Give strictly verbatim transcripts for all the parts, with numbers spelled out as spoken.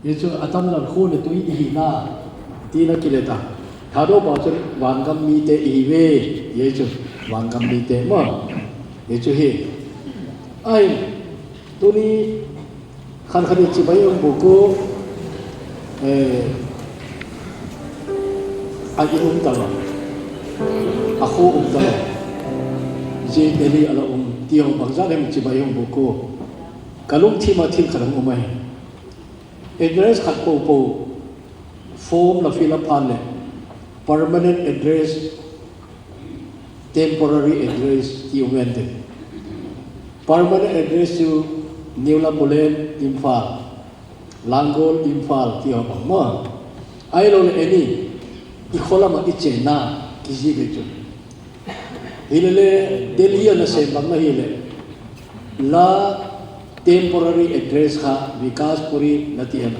Hi chu a tam lam khua le tui i hina, tina kilet a. Thadou pa chun vangam mite i hi ve, hi chu vangam mite maw. Hi chu hi. Ahi, tuni khan khan i chibai um bûk u, eh, a in um talo, a khua um talo, zia Delhi a la um ti haw bangzat hem chibai um bûk u. Ka lungthim a thil khat a hung um ahi. Address khat po po form la fill up phat leh, permanent address, temporary address ti um ente. Permanent address chu New Lammulen, Imphal, Langol, Imphal ti haw bang maw. Ahiloleh any, i khaw lam ah i chênna kizik hi chu. Hilele, Delhi a nasêm bang ahileh, la temporary address kha Vikaspuri la ti em.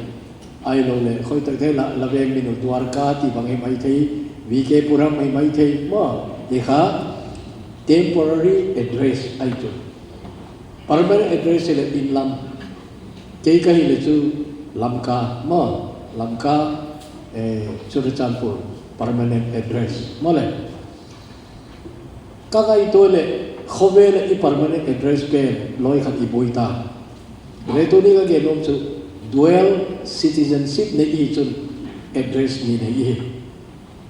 Ahiloleh khoi tak thei la, la veng min u Dwarka ti bang hi mai thei, V K Puram hi mai thei maw. Hi kha temporary address ahi chu. Permanent address hileh in lam. Kei ka hileh chu Lamka maw, Lamka, eh, Churachandpur, permanent address maw le. Ka ngaitua leh, khawvel ah i permanent address pen lawi khat i buai ta. Le tuni ka gen nuam chu dual citizenship nei i hi chun address ni nei i hi.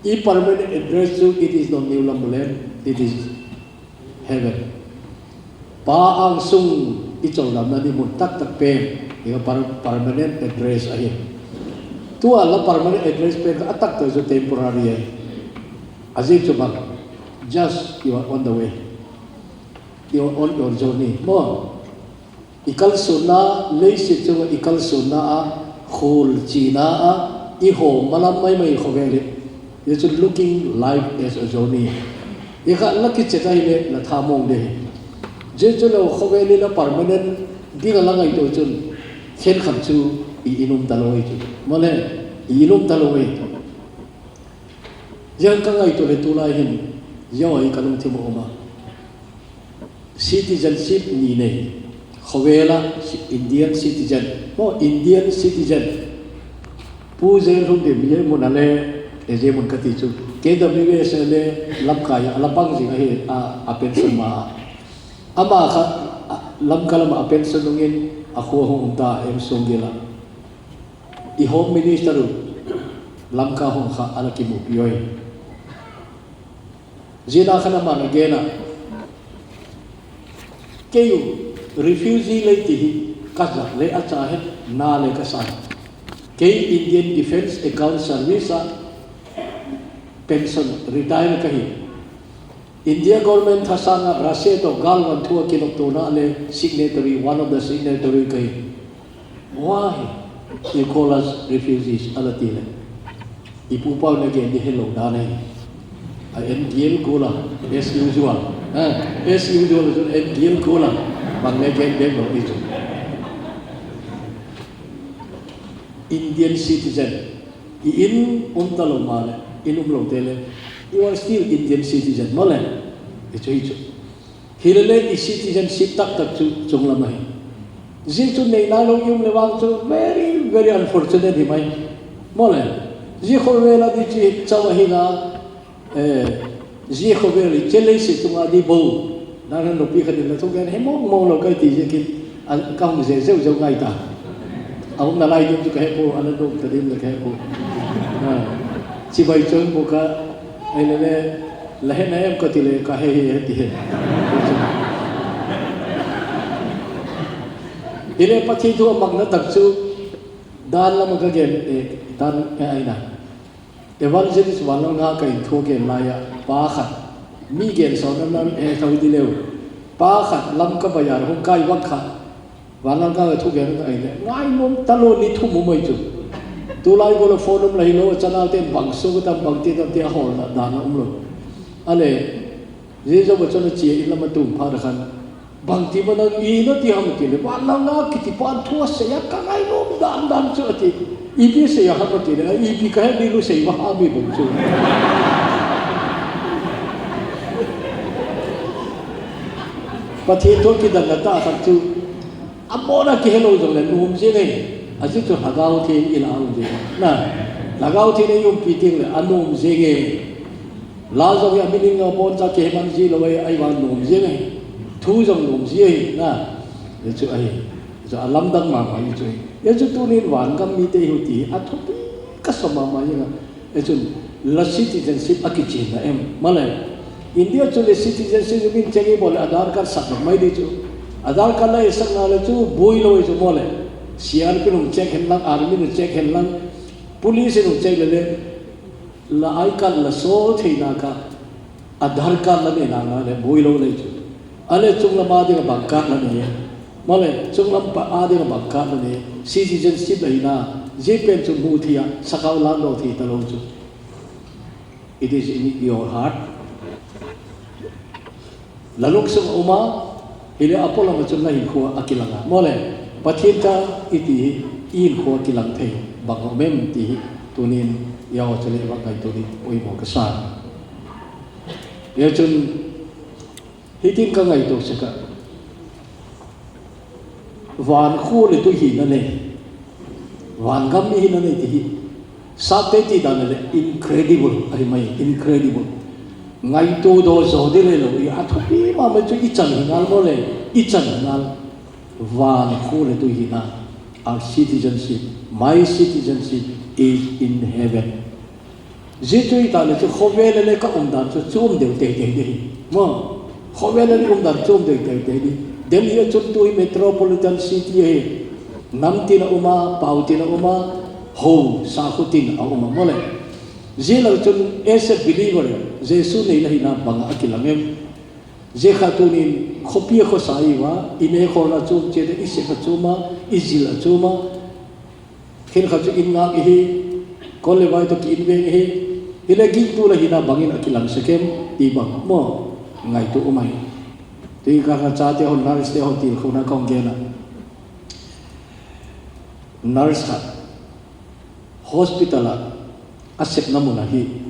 I permanent address chu it is not New Lammulen, it is heaven. Pa âng sung i chawldamna ding mun taktak pen, i ka per-, permanent address ahi. Tua la permanent address pen kha a taktak chu temporary ahi. A ziak chu bang, just you are on the way. You are on your journey maw. I kalsuanna, leiset chung ah i kalsuanna ah, khual china ah, i hawm malam mai mai khawvel hi. Zia chu looking life as a journey. Hi kha la kichet ahileh la thamawng de hi. Zia chu lo khawvel hi la permanent ding a la ngaitua chun, khenkhat chu i in um talo hi chu. Maw le, i in um talo hi. Zia ka ngaitua leh tulai hin, zia hi ka lungthim a um a. Citizenship ni nei, khawvel ah ci-, Indian citizen, maw, Indian citizen. Pu Zenhlungdim zia mun a le, e zia mun ka ti chu, K W S le Lamka ah a la pang zing ahi a, a pension ma. Ama kha, a, Lamka lam ah a pension nung in a khua hung um ta, M Songil ah. I Home Minister u Lamka hung kha a la kimupi ui. Zia na khan ama'n a gen a, kei u refugee lei ti hi ka zak le a cha hen na le ka sa. Kei Indian Defence Account Service ah pension retire ka hi. India government thasâng ah Russia tawh gâlvan thu a kinoptona le signatory, one of the signatory ka hi. Why you call us refugees? a la ti leh, i pu pau na gen di helo dan ahi. A en gial gual a, as usual. As usual chun en gial gual a, bang le gen bêk lo i chu. Indian citizen, i in um talo maleh, in umlote le, you are still Indian citizen maw le. Hi chu, hi chu. Hilele i citizenship taktak chu chunglam ahi. Zia chu nei nailo i um le vang chu very, very unfortunate hi mai. Maw le, zia khawvel a di chi chau ahi la, zia khawvel i che leiset chung a di bo. Dan a nupi khat in la thugen he mawng mawng lo ka ti ziakin, ka hung ze zeu zeu ngai ta. A umna lai ding chu ka he pua, a la nuam ta ding le ka he pua. Chibai chuang bu ka, ahilele, la hena em ka ti le ka he hi he ti he. Hile Pathian thu a makna tak chu, dan lam a ka gen, dan aina. Evangelist Vanlalnga ka in thu a gen lai a, pa khat, mi gen sawnna nan he tho di leu. Pa khat Lamka bazar hung kai vak kha, Vanlalnga ka thugen ka ahi le, ngainuam talo ni thum um ai chu. Tulai gual a phone um la hilo, a chanaute'n bang sua ka tam, bangti tam ti a hawlna dan a um lo. A le, zia zo a chun a chia in lam a tung phat a khan, bangti ma nang i na ti ham a ti le, Vanlalnga kiti pa'n thu a sei a, ka ngainuam dan dan chu a ti. Ipi sei a ham a ti le, ipi ka he di lu sei va ha mi bang chu. Pathian thu kidanna ta khat chu, a mawna kihelo zong le nuam zing ei. A zia chu Lhagau Theng i la um zing a, Lhagau Theng i umpi tiang leh a nuam zing e. La zong hi a meaning a bawn cha kihe man zia lo e, ahi vang nuam zing ahi. Thu zong nuam zia ahi. Zia chu ahi. Zia chu a lamdang ma ma hi chu ahi. Zia chu tuni'n van gam mite hi ti a thupi ka sa ma ma zing a. Zia chun la citizenship a kichianna em? Maleh, India chu leh citizenship min cheng i bawl leh Aadhaar card sak mai di chu. Aadhaar card la i sakna leh chu buai lo i chu mawleh. C R P in hung check hen lang, army in hung check hen lang, police in hung check le le, la I card la sawl theina kha Aadhaar card la nei nang a leh buai lo lei chu. A leh chunglam a ding a bang card la nei, maleh chunglam pa a ding a bang card la nei, citizenship la hina, zia pen chu mu thei a, sakhau lâkdaw thei talo chu. It is in your heart. La lungsung a um a, hileh a polam ah chun la hinkhua a kilang a. Mawleh, Pathian cha i ti hi i hinkhua kilang thei bang a um em ti hi tuni'n i haw chu leh va ngaitua ding poimaw ka sa. Zia chun hitin ka ngaitua sek a, van khua leh tui hina nei, van gam mi hina nei ti hi, sapte ti dan a leh incredible ahi mai, incredible. Ngaitua daw zaw ding le lo i a thupi ma ma chu i chan hi ngal mawleh, i chan hi ngal. Van khua leh tui hina, our citizenship, my citizenship is in heaven. Zia chu i ta leh chu khawvel a leh ka umdan chu chuam deu tei tei di hi. Maw, khawvel a leh umdan chuam deu tei tei di. Delhi a chun tu hi metropolitan city ahi. Nam tin a um a, pau tin a um a, ho, sakhu tin a um a mawleh. Zia lo chun as a believer, Jesu nei la hina bang a kilang em? Zia kha tuni'n khawpi a khawsa i va, i nekhawlna chuam chiat a, i sep a chuam a, i zil a chuam a, khenkhat chu in ngak ihi, kol le vai tawh ki in veng ihi, hileh gingtu la hina bangin a kilang sek em ti bang maw, ngaitua um ahi. Ti ka kha chate haw, nursete haw tilkhona ka hung gen a. Nurse khat hospital ah a sepna mun ahi,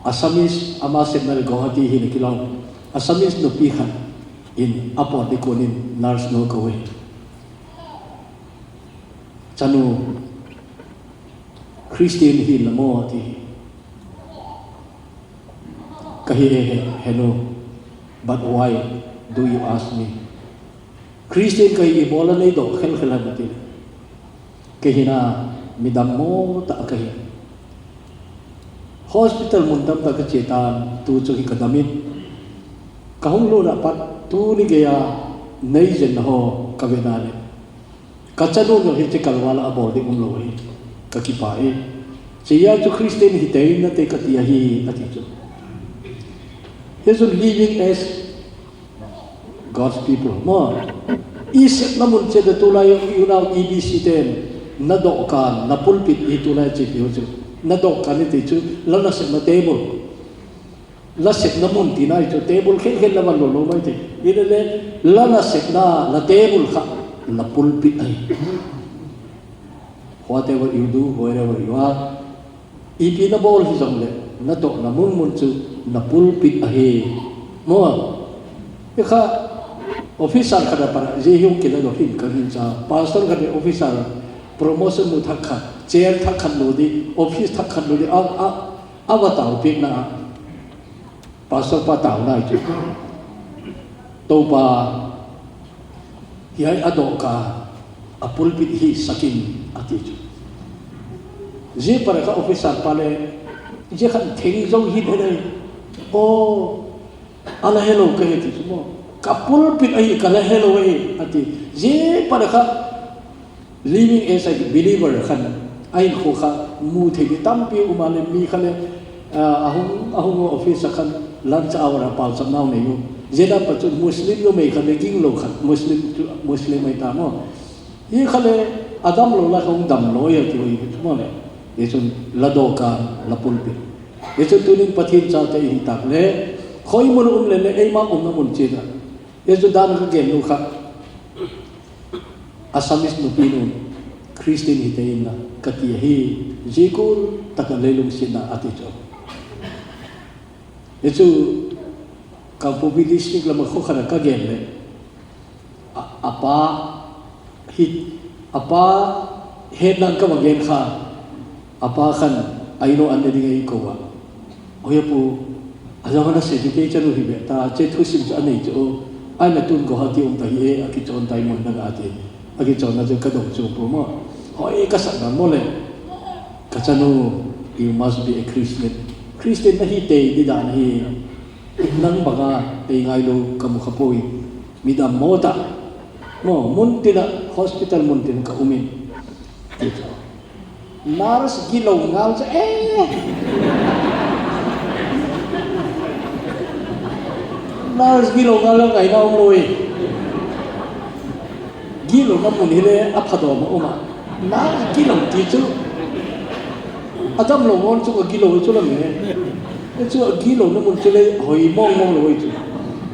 Assamese, ama sepna leh Guwahati hi le kilawm, Assamese nupi khat in a pawt ding kuan in nurse nu a ko hi. Chanu, Christian hi la maw a ti. Ka hi e he, he nu, but why do you ask me? Christian ka hi i bawl a nei daw khel khel a ti. Kei hi na, midam maw tak ka hi. Hospital mun tam tak ka chia ta'n, tu chu hi ka dam in, ka hung lût ah pat tuni gei a nei zenna haw ka vena leh, ka chanu nu hi chi kalval ah a bawl ding umlo hi, ka kipak e. Chia chu Christian hi tei na te ka ti ahi, a ti chu. Hi chun living as God's people maw. I sepna mun chiat a tulai i unau E B C te'n, na dawhkan, na pulpit hi tulai chi piu chu. Na dawhkan i ti chu, la nasepna table, la sepna mun tina i chu table khen khen la van lo lo mai ti. I le le, la nasepna, la table kha, la pulpit ahi. Whatever you do, wherever you are, ipi na bawl hi zong leh, na tawhna mun mun chu na pulpit ahi. Maw, i kha officer khat a pat a zia hi hung kila lo hin ka hin cha, pastor khat le officer, promotion mu thak khat, chair thak khat lo di, office thak khat lo di, a, a, a va tau piakna ah, pastor pa tauna i chu, Toupa, hiai a dawhkan, a pulpit hi sak in, a ti chu. Zia pat a kha officer pa le, zia khan theng zo hi le le, aw, a la helo ka hi ti chu maw. Ka pulpit ahi, ka la helo ahi, a ti. Zia pat a kha living as a believer khan a hinkhua kha mu thei di tampi um a le mi kha le, a, a hung, a hung office a khan lunch hour a pauchapnau nei u. Zia dam pa chu Muslim numei khat le ginglo khat, Muslim chu, Muslim ahi ta maw. Hi kha le a damlo la kha hung damlo a ti u hi chu maw le. Hi chun la dawhkan, la pulpit. Hi chun tunin Pathian chate i hi tak le, khoi mun um le le eima umna mun chiat a. Hi chu dan ka gen nu kha, Assamese nupi nu, Christian hi tei in la ka ti ahi, zia gual tak a leilung siatna a ti chu. Hi chu Kangpokpi district lam a khaw khat a ka gen leh, a, a pa hi A pa hetna ka va gen kha, a pa khan a in ah an ne ding ei ko a. Hoi a pu, a zang a na se ti kei chanu hi ve ta, che thusim chu a nei chu, a na tun ko ha ti um ta hi e, a kichawn tai mun na ga ti. A kichawnna chu ka dong chu pu maw. Hoi ka sak dan maw le. Ka chanu, you must be a Christian. Christian na hi tei di dan hi. Nang bang a tei ngailo ka mu kha puai. Midam maw ta. Maw, mun tin ah, hospital mun tin ka um in. Nurse gilo ngal chu e. Nurse gilo ngal a ngaina um lo i. Gilona mun hile a phadawm a um a. Nurse gilo ti chu. A damlo ngawn chu a gilo chu la me. Chu a gilona mun chu le hoi mawng mawng lo i chu.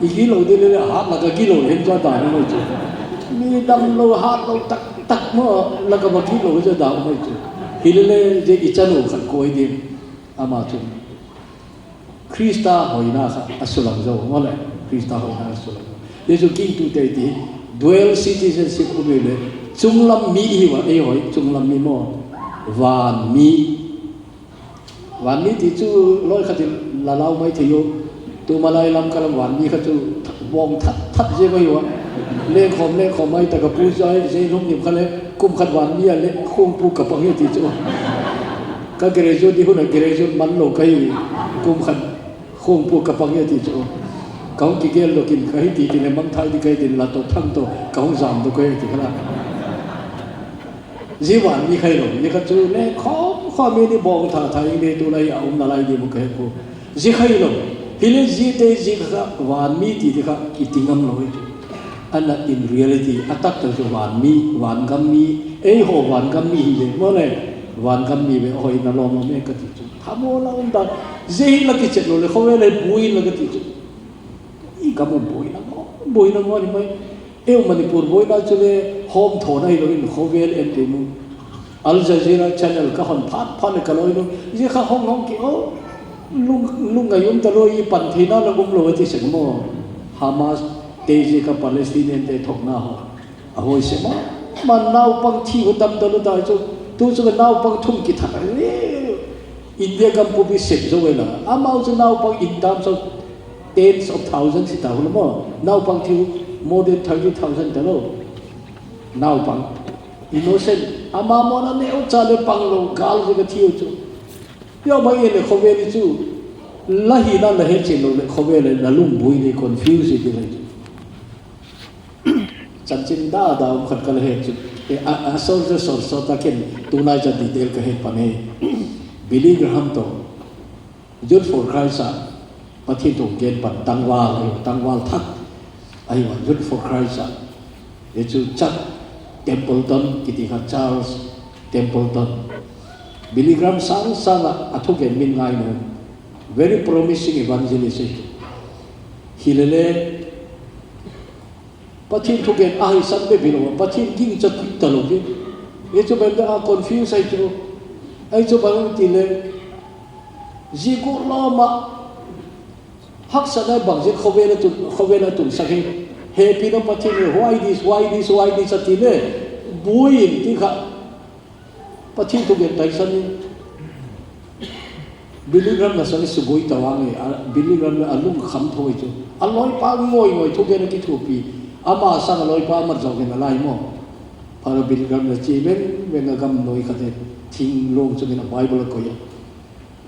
I gilo di le hat lak a gilo hen chu a dan a mai chu. Mi damlo hatlo tak tak maw lak a va gilo chu a dan a mai chu. Hilele zia i chanu khat koi ding. Ama chun Khrista hoina kha a sulang zo maw le. Khrista hoina a sulang zo. Zia chu gingtute ti dual citizenship um i le chunglam mi i hiu a, ei hoi chunglam mi maw. Van mi. Van mi ti chu loi khat in la lau mai thei u. Tuma lai lam ka lam van mi kha chu bawng that that zia ka hiu a. Lengkhawm lengkhawm mai tak a pu zai zai lum nim kha le kum khat van mi a le khungpu ka pang hi ti chu. Ka graduate di hun a graduate man lo ka hi kum khat khungpu ka pang hi ti chu. Ka hung kigeldok in ka hi ti ti le mangthai di ka hi tin la to thang to ka hung zamdok ka hi ti kha la. Zia van mi kha hilo, zia kha chu le khawm khawm mi ni bawng tha tha i le tu lai a um nalai di mu ka he pua. Zia kha hilo, hile ziate zia kha van mi ti ti kha kiti ngam lo i chu. Ana in reality a tak tak chu van mi, vangam mi, eihaw vangam mi hi ve maw le, vangam mi ve hoi na lawm lawm e ka ti chu. Tha maw la um dan, zia hi la kichet lo le khawvel le buai la ka ti chu. I gam u buaina ngawn, buaina ngawn hi mai. Eu Manipur buaina chule hawmthawna hilo in khawvel en ti mu. Al Jazeera channel ka hon phat phat le ka loi nu. Zia kha hong hong ki o. Lung, lungngai um talo i pan theina la um lo a ti sek maw. Hamas te zia kha Palestinian te thokna haw. A hoi se ma. Man naupang thi u tam talo ta chu. Tu chu ka naupang thum kithak a le. India gam pumpi sep zo ela. Amau chu naupang in terms of tens of thousands hi ta hu la maw. Naupang thiu more than thirty thousand ta lo. Naupang. Innocent. Ama mawna neu cha le pang lo, gâl zia ka thiu chu. Pia mai le khawvel i chu. La hina la hetchian lo le khawvel le la lungbuai le confuse hi ti lai chu. Chanchin da da um khat ka la het chu. E, a, a soldier sol sol ta ken tunai cha detail ka het pan e. Billy Graham tawh Youth for Christ ah Pathian thu gen pan tangval, tangval thak ahi a Youth for Christ ah. Hi chu Chuck Templeton kiti kha, Charles Templeton. Billy Graham sâng sâng ah a thugen min ngai nu. Very promising evangelist ahi chu. Hilele Pathian thugen a haisan bep hilo a, Pathian gingcha kit talo hi. Hi chu bang a confuse ahi chu. Ahi chu bang ti le, zia gual lawm ah haksatna bang ziak khawvel a tun, khawvel a tunsak hi. Hepina Pathian hi, why this, why this, why this a ti le, buai in ti kha. Pathian thugen taisan in, Billy Graham la sâng i sugui ta vang e, a Billy Graham le a lungkham tho i chu. A lawipa ngoi ngoi thugen a kithuapi. Ama sâng a lawipa mat zawk in a lai maw. Pha la Billy Graham le chia veng veng a gam nuai khat e. Thingluang chung in a Bible a koi a.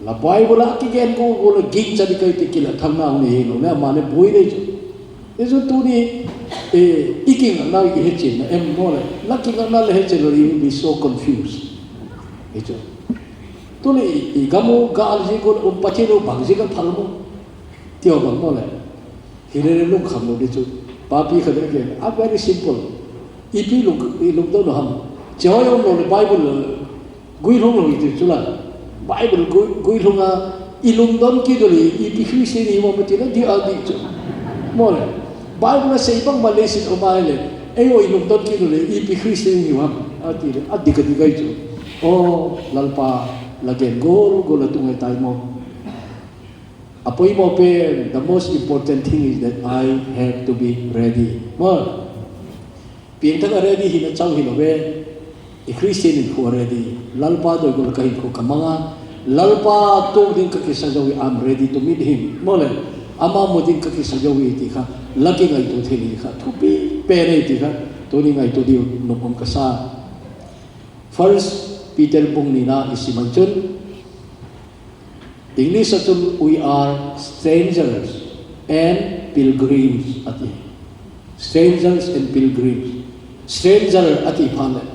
La Bible a kigen gual gual a gingcha di kai ti kila thangna hung nei hilo le ama le buai lei chu. Hi chu tuni, e, i kingakna i hetchianna em maw le. La kingakna le hetchian lo i be so confused. Hi chu. Tuni i gam u gâl zia gual um Pathian u bang ziak a phal maw. Ti haw bang maw le. Hilele lungkham lo di chu. Papi khat a gen a very simple. I pi lung, i lungdon u ham. Chi hoi um lo le Bible guilhung lo i ti chu la. Bible gui, guilhung a i lungdon kit u le ipi Christian i maw ti la di a di chu. Maw le. Bible a sei bang ma le sin um a le. Ei u i lungdon kit u le ipi Christian i ham. A ti le a dik a dik ai chu. Aw, Lalpa, la gen gual gual a tung ai tai maw. A poimaw pen, the most important thing is that I have to be ready. Maw. Piangthak a ready hina chau hilo ve. I Christian in khua ready, Lalpa doi gual ka hinkhua ka mang a, Lalpa tuak ding ka kisa zo hi, I'm ready to meet him. Maw leh, ama mu ding ka kisa zo hi ti kha, la kingaitua thei hi kha thupi pen ahi ti kha, tuni ngaitua diu nop um ka sa. First Peter bung nina i sim a chun, English ah chun, we are strangers and pilgrims a ti. Strangers and pilgrims. Stranger a ti phat leh,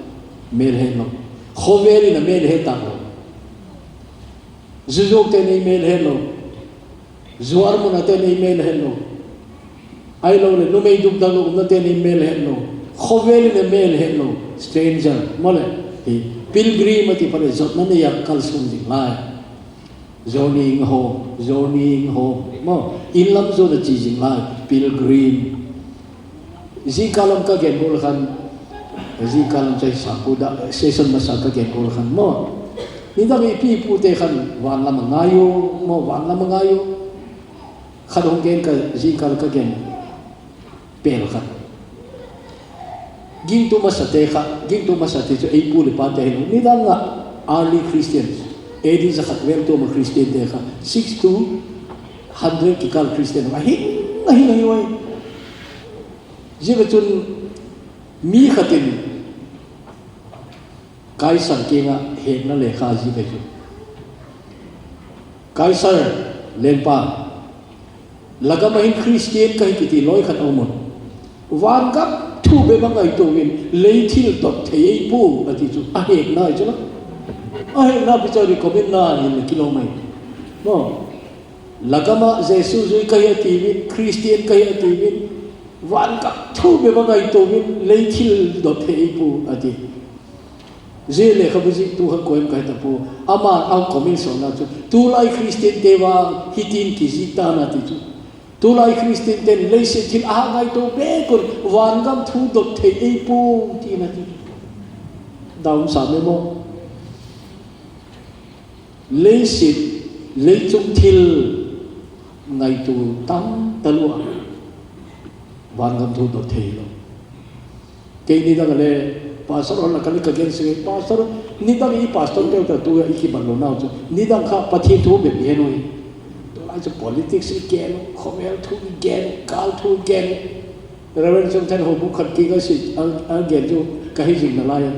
mêl het lo. Khawvel in a mêl het tâk lo. Zuzuakte'n ei mêl het lo. Zuarmun ate'n ei mêl het lo. Ahiloleh numei dukdang lo umnate'n ei mêl het lo. Khawvel in a mêl het lo. Stranger. Maw leh, pilgrim a ti phat leh zotna nei a kalsuan zing lai. Journeying home, journeying home. Maw, in lam zuan a chia zing lai, pilgrim. Zingkal lam ka gen gual khan, zingkal lam chu session masa ka gen gual khan maw, nidang i pi pute khan van lam a ngai u, maw, van lam a ngai u. Khat hung gen ka, zingkal ka gen pêl kha, gingtu masate kha, gingtu masate chu ei pu leh pate hilo, nidang ah early Christians, A D za khat vel tuam a Christiante kha, six to hundred kikâl Christian a hing, a hing ahi ui. Ziak a chun mi khat in Kaisar kiang ah hekna lekha ziak ahi chu, Kaisar, lengpa, la gam ah hin Christian ka hi kiti lawi khat a um un, van gam thu bep a ngaitua in lei thil dot thei ei pua a ti chu a hekna ahi chu la. A hekna pi chu recommendna hileh kilawm ahi. Maw, la gam ah Jesu zui ka hi a ti in, Christian ka hi a ti in, van gam thu bep a ngaitua in lei thil dot thei ei pua a ti. Zia lekhabu ziktu kha kua em ka he ta pua. Ama a comment sawlna chu, tulai Christiante vang hitin kizik ta'n a ti chu, tulai Christiante'n leiset thil a ngaitua bek un van gam thu dot thei ei pua ti'n a ti. Dam sa me maw? Leiset, leichung thil ngaitua tam talua, van gam thu dot theilo. Kei nidang a le pastor hon lak ah le ka gen sek, pastor, nidang i pastor teu ta tu a i kibat lonau chu nidang kha Pathian thu bep i gen ui. Tulai chu politics i gen u, khawvel thu i gen u, gâl thu i gen u. Reverend Chungthen houbung khat kiang a si, a gen chu ka hi zing nalai a,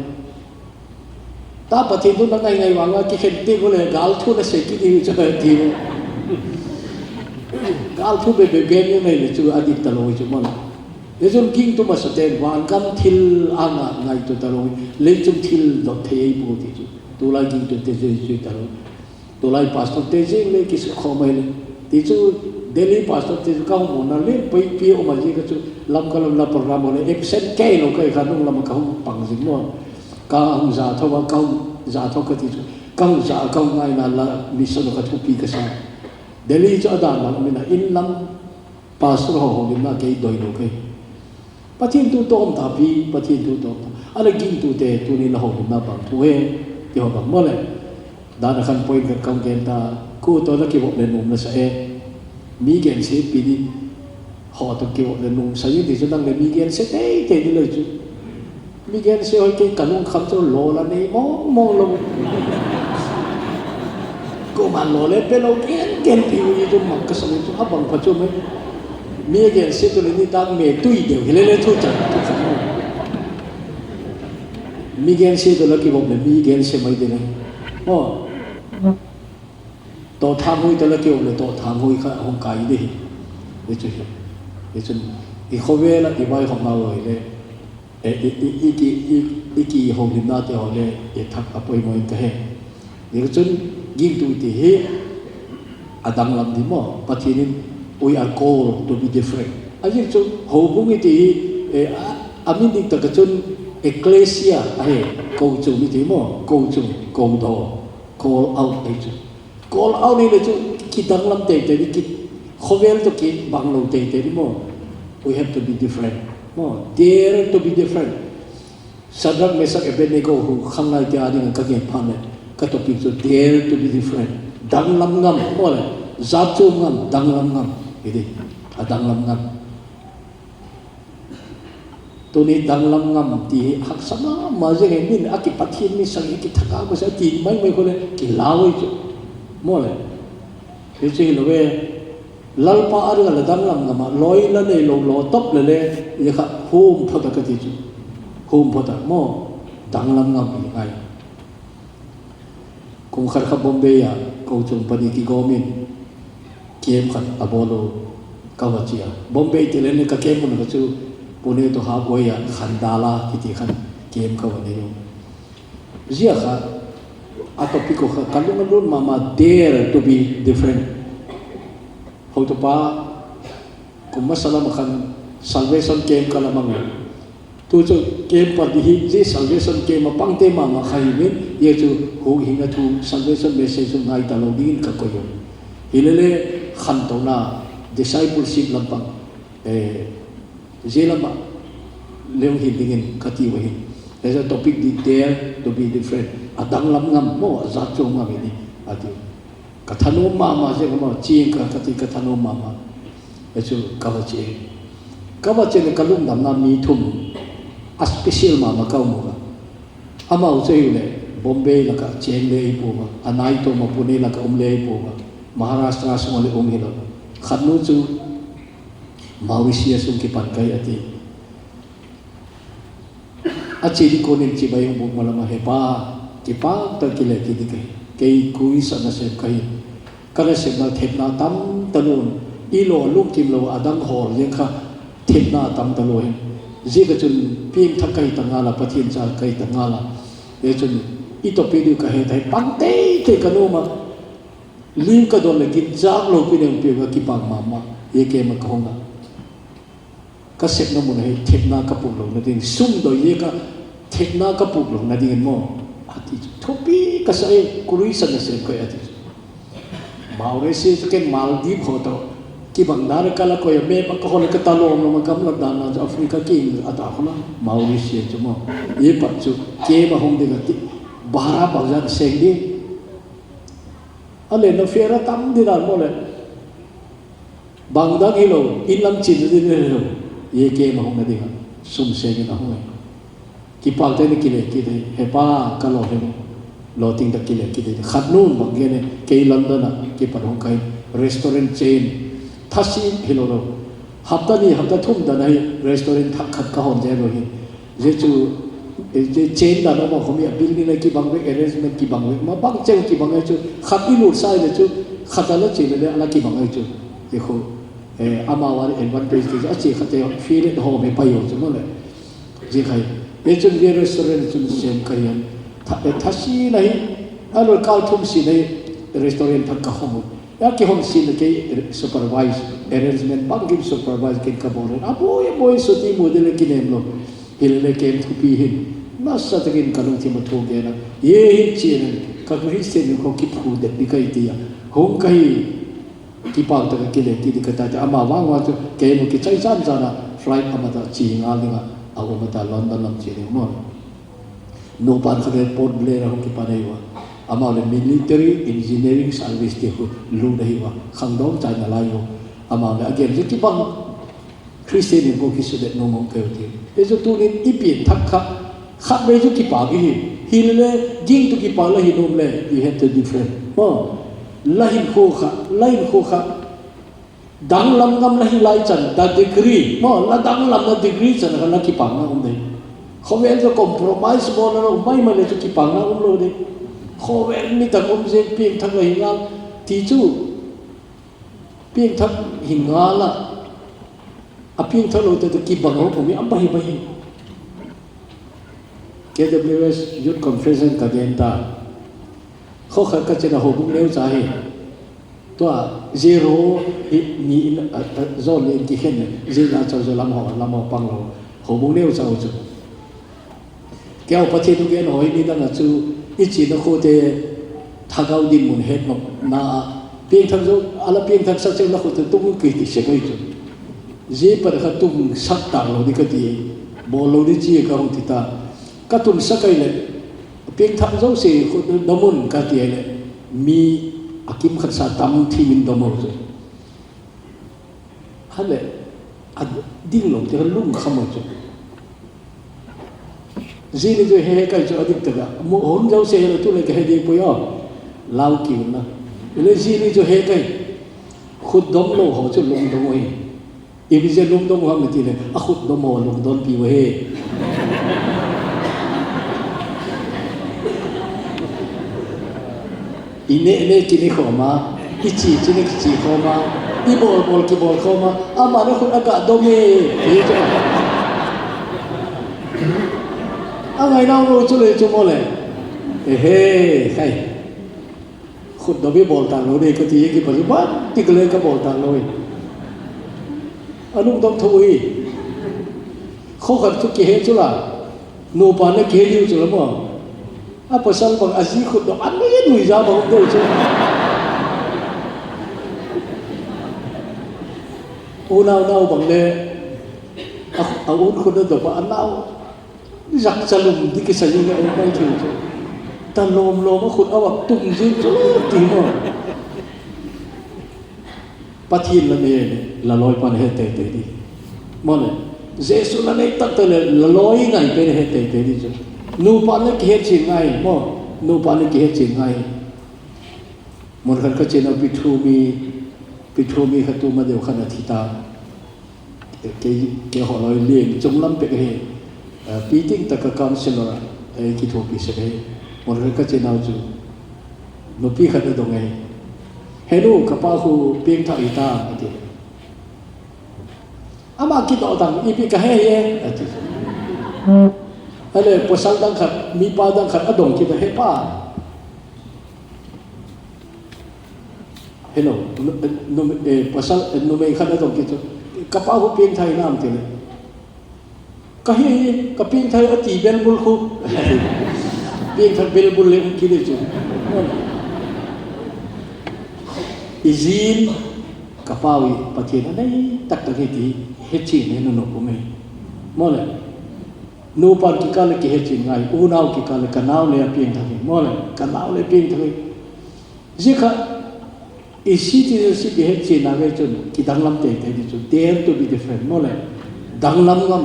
ta Pathian thu na ngai ngai vang a kikhen ti u leh gâl thu na sei kit di chu a ti u. Gâl thu bep bep gen u nei le chu a dik talo chu maw. Zia chun gingtu masate'n van gam thil a ngaitua talo, leichung thil dot thei ei pua ti chu tulai gingtute zui zui talo. Tulai pastorte ziang le kisukhawm mai le, ti chu Delhi pastorte chu ka hung muanna lian pui pi um a ziak a chu, Lamka lam la program haw le absent kei lo ka hi kha, nung lam ah ka hung pang zing maw. Ka hung za tho a, ka hung za tho ka ti chu, ka hung za a ka hung ngaina la mission kha thupi ka sa. Delhi chu a dan lam um in a, in lam pastor haw houlimna kei doi lo kei. Pathian thu tawm ta pi, Pathian thu tawm ta. A la gingtute tuni'n la houlimna bang thu he, ti haw bang maw leh. Dan a khan point khat ka hung gen ta, kua tawh la kivop leh nuam la sa e. Mi gensiatpi di haw tawh kivop leh nuam sa in ti chu nang leh mi gensia teitei di lei chu. Mi gensia hoi kei ka lungkham chu law la nei mawng mawng lo. Kuama'n law le pe lo gen gen pi u i chu mak ka sa u chu a bang pha chu mai. Mi gensia tu leh nitâk me tui deu hile le thu chan thu chan. Mi gensia tu la kivop leh mi gensia mai di le, aw, tawthâng hui ta la kivop leh tawthâng hui kha hung kai di hi. Hi chu hi, hi chun i khawvel ah i vaihawmna haw hile, i kihoulimnate haw le i thak a poimaw in ka he. Hi chun gingtu ti hi a danglam di maw, Pathian in, we are called to be different. A ziak chu houbung i ti hi, a meaning tak ah chun ecclesia ahi, kochuam i ti maw, kochuam, kodaw, call out ahi chu. Call out hile chu kidanglam teitei di, khawvel tawh kibanglo teitei di maw. We have to be different maw, dare to be different. Shadrach, Meshach, Abednego hu khanglaite â ding ah ka gen phat leh, ka topic chu dare to be different. Danglam ngam maw leh, jat chuam ngam, danglam ngam. Hi di, a danglam ngam. Tuni danglam ngam ti hi haksa ma ma zing e, min a ki Pathian mi sâng hi kithak a masa ti mai mai khu leh kilau ei chu. Maw le. Hi chu hilo e. Lalpa a ding a la danglam ngam a, lawi la neilo law top le le, zia kha hum phot a ka ti chu. Hum phot a maw, danglam ngam hi ngai. Kum khat kha Bombay a kochuam pani kigawm in camp khat a bawl u ka va chia. Bombay ti le ni ka camp mun kha chu Pune tawh halfway a Khandala kiti khan camp ka va nei u. Zia kha a topic kha ka lung a lut ma ma, Dare to be Different. Hotupa, kum masa lam a khan Salvation Camp ka la mang u. Tu chu camp pani hi zia Salvation Camp a pangte ma ma kha hi min, zia chu huhhingna thu, salvation message chu ngai talo dingin ka koi u. Hile le, khantona, discipleship lam pang, zia lam ah leu hi dingin ka tiu ahi. Zia topic di, Dare to be Different. A danglam ngam maw, a zat chuam ngam hi di a ti. Ka thanuam ma ma zia ka ma chiang ka, ka ti ka thanuam ma ma. Chu ka va chia, ka va chia leh ka lungdamna mi thum a special ma ma ka um u a. Amau chu hileh Bombay lak ah chêng le hi pua a, a nai tawm a Pune lak ah um le hi pua a, Maharashtra sung a leh um hilo. Khatnu chu Mauritius sung kipan ka hi a ti. A chia di kuan in chibai hung bûk ma lam ah, He Pa, kipâk tak kile kit ding ka hi. Kei Christian nasêm ka hi. Ka nasepna thepna tam talua in, i law lungkim lo a dang hawl ziang kha thepna tam talua hi. Ziak a chun piangthak ka hi ta ngal a, Pathian cha ka hi ta ngal a. Hi chun i tawp diu ka he ta hi, pang tei tei ka nuam a. Lim ka dawn leh ginchâk lopi neu piu a, kipâk ma ma. Zia kei ma ka hung a ka sepna mun ahi, thepna ka pûk lona ding, sum doi ziak a thepna ka pûk lona dingin maw, a ti chu. Thupi ka sa e, Christian nasêm ka hi a ti chu. Mauritius chu ken Maldives haw tawh kibang dan a ka la koi a, map a ka hawl a ka ta lawm lawm a, gamla dan a chu Africa kiang a ta kha la, Mauritius chu maw. Zia pat chu camp a hung ding a ti, bara bangzat a seng ding. A le na fare a tam ding dan maw leh, bang dang hilo, in lam chin ding hilo, zia camp a hung na ding a sum seng in a hung e. Kipâk tak in kile kit e, He Pa, ka law hi, law ting tak kile kit e. Khatnu'n bang gen e, kei London ah kipat hung ka hi, restaurant chain, thasin hilo lo, hapta ni hapta thum dan ahi, restaurant thak khat ka hon zel u hi. Zia chu chain dan a um a, khawmi a building a kibang vek, arrangement kibang vek, ma bang cheu kibang ahi chu, khat i lutsa i leh chu, khat a la chia leh le a la kibang ahi chu. Zia khu amau a advantage ti chu a chia khat te fee rate hawm hi pai u chu maw leh. Zia kha hi. Zia chun zia restaurant chun sêm ka hi a, thasin ahi, a lo kâl thum sin ahi, restaurant thak ka hon u. A kihon sin a kei supervise, arrangement bangkim supervise ken ka bawl in, a buai buai, suti mu ding le kinem lo. Hilele camp thupi hin, nasa tak in ka lungthim a thu gen a, zia hin chia in ka Christian in kha kiphu det ding ka hi ti a hung ka hi. Kipâk tak a kile kit ding ka ta ti, ama vang vang chu kei mu kichai chan chan a flight a mat a chia ngal ding ah a um a ta, London lam chia ding maw. Nupa khat le Port Blair a hung kipan ahi ua, amau leh military engineering service ti khu lut ahi ua, khangdawng chaina lai u. Amau leh a gen chu kibang, Christian in khu kisudet nuam um keu ti. Hi chu tunin i piangthak kha, khatvei chu kipâk i hi, hilele gingtu kipâk la hi nuam le, you have to different maw. La hinkhua kha, la hinkhua kha danglam ngam la hi lai chan, the degree maw, la danglamna degree chan kha la kipâkna um dei. Khawvel chu compromise bawlna lo mai mai le chu kipâkna um lo dei. Khawvel mi tak um zing, piangthak la hi ngal ti chu, piangthak hi ngal a, a piangthak lote tawh kibang a um hi a bai bai hi. K W S Youth Conference ka gen ta, khaw khat ka chiana houbung neucha hi. Tua zero hi ni in, zone in kikhen, zia la chau zaw lam haw lam haw pang lo, houbung neucha u chu. Keu Pathian u gen haw hi nidang a chu, i chiana khuate thagau dinmun hetnopna a piangthak zo, a la piangthak sa cheu la khuate tung kiti sek ahi chu. Zia pat kha tungsak tâk lo ding ka ti, bawl lo ding chi ka hung ti ta. Ka tunsak ai leh, piangthak zosia khut dom un ka ti ai leh, mi a kim khat sa tam thim in dom u chu. Hileh, a ding lo ti kha lungkham u chu. Zia ni chu he he kai chu a dik tak a, hun zosia hilo tu le ka he ding puai a, lau kiu na. Le zia ni chu he kai, khut dom lo haw chu lungdong uhi. I bi zia lungdong u ham i ti le, a khut dom haw lungdon pi u he. I ne ne kine khawm a, i chi chi ne kichi khawm a, i bawl bawl kibawl khawm a, ama le khut a ga dom e, ti chu. A ngainau lo chu le chu maw le. Ehe, khai. Khut dom i bawl tâk lo ding ka ti, kipat chu bangtik le ka bawl tâk lo i. A lungdong tho hi. Khaw khat chu kihe chu la. Nupa na kihe diu chu la maw. A pasal bang a zi khut dom a nui nui za bang um deu chu. Unau nau bang le, a, a un khut a dom a, a nau zakcha lum di kisa zing a um mai thei chu. Ta lawm lawm a khut a vak tum zing chu ti maw. Pathian la nei, la lawipa'n he tei tei di. Maw le, Jesu la nei tak tak leh la lawi ngai pen he tei tei di chu. Nupa'n le kihetchian ngai maw. Nupa'n le kihetchian ngai. Mun khat ka chianau Pi Thumi, Pi Thumi kha tu ma deu khan a thi ta. Kei, keihaw lawi lian chung lam pek ahi. Pi ting tak a councillor a, ei kithuapi sek ahi. Mun khat ka chianau chu nupi khat a dong ahi. He nu, ka pa khu piangthak hi ta, a ti. Ama kidawk dang, ipi ka he e, a ti. A le pawsal dang khat, mipa dang khat a dong kit a, he pa. Hello, nu, nu, eh, pasal, eh, numei khat a dong kit chu, ka pa khu piangthak hi nam ti le. Ka hi, ka piangthak a ti belbul khu. Piangthak belbul le um kit le chu. I zi'n, ka pau hi Pathian a nei tak tak hi ti, hechian he nunung um e. Maw le, nupa'n kikâl leh kihechian ngai, unau kikâl leh ka nau le a piangthak hi, maw le, ka nau le piangthak hi. Zia kha, i citizenship i hetchianna ve chun kidanglam tei tei di chu, dare to be different, maw le, danglam ngam,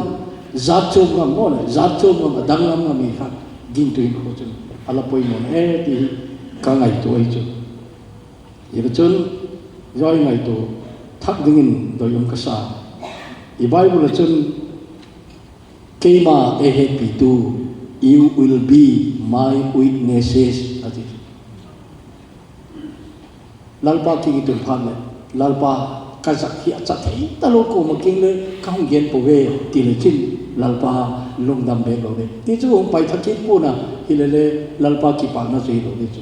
jat chuam ngam, maw le, jat chuam ngam, a danglam ngam hi kha, gingtu in khu chun a la poimaw e ti hi ka ngaitua ahi chu. Hi chun, zia i ngaitua thak dingin doi um ka sa. I Bible ah chun, keima ei hepitu, you will be my witnesses, a ti. Lalpa kiang i tun phat leh, Lalpa, ka zak hi a cha thei talo, kuama kiang le ka hung gen pua ve, ti le chin, Lalpa lungdam bêk lo ve. Ti chu hung pai thak kit pua'n a, hile le Lalpa kipâkna chu hilo ding chu.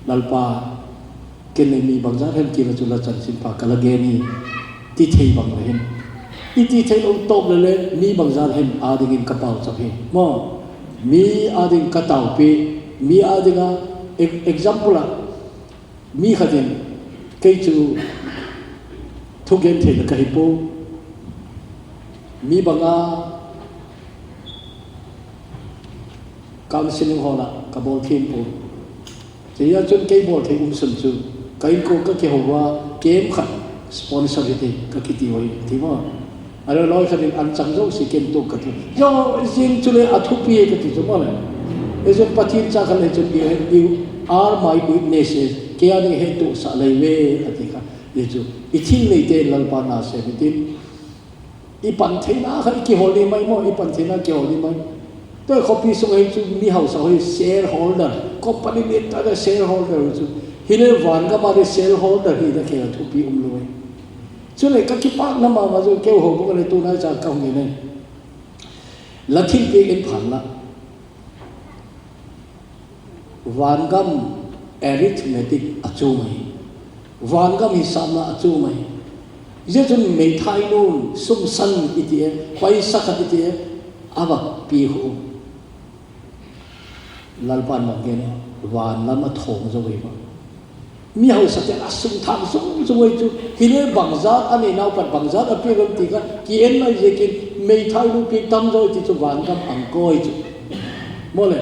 Lalpa, ken le mi bangzat hem kiang ah chu la chanchinpha ka la gen hi, ti thei bang le hin, i ti theilo tawp le le mi bangzat hem â dingin ka pauchap hi maw. Mi â ding ka taupi, mi â ding a, e-, example ah, mi khat in, kei chu thugen theina ka hi pua, mi bang a counselling hawl ah ka bawl thiam pua. Zia chun kei bawl thei um sun chu, ka inkuan ka kiho ua, camp khat sponsor hi ti ka kiti ua, ti maw. A le lawi khat in an chang zosia ken tuak ka ti. Zia zing chu le a thupi ka ti chu maw le. Ei zia Pathian cha khat le chun, you, you are my witnesses, kei â ding hettuasa lei ve, a ti kha. Zia chu i thil neite Lalpa na sêm i tin, i pan theina kha i kihawl ni mai maw, i pan theina kihawl ni mai. Tu'a khawpi sung ahi chu mi hausa hi shareholder, company lian tak a shareholder chu. Hile vangam a le shareholder hina khel a thupi um lo e. Chuleh ka kipâkna ma ma chu keu ho bang a le tunai cha ka hung en e. La thilpiak en phat la, vangam arithmetic a chuam ahi. Vangam hisâpna a chuam ahi. Zia chun meithainu'n sumsan i ti e, paisa khat i ti e, a va pia khu. Lalpa'n bang gen a, van lam a thawng zo hi ma. Mi hausate a sum thâng zung zung ahi chu, hile bangzat a neinau pat bangzat a piak em ti kha ki en nai ziakin, meithainu piak tam zo ti chu vangam ang kawi chu. Maw le,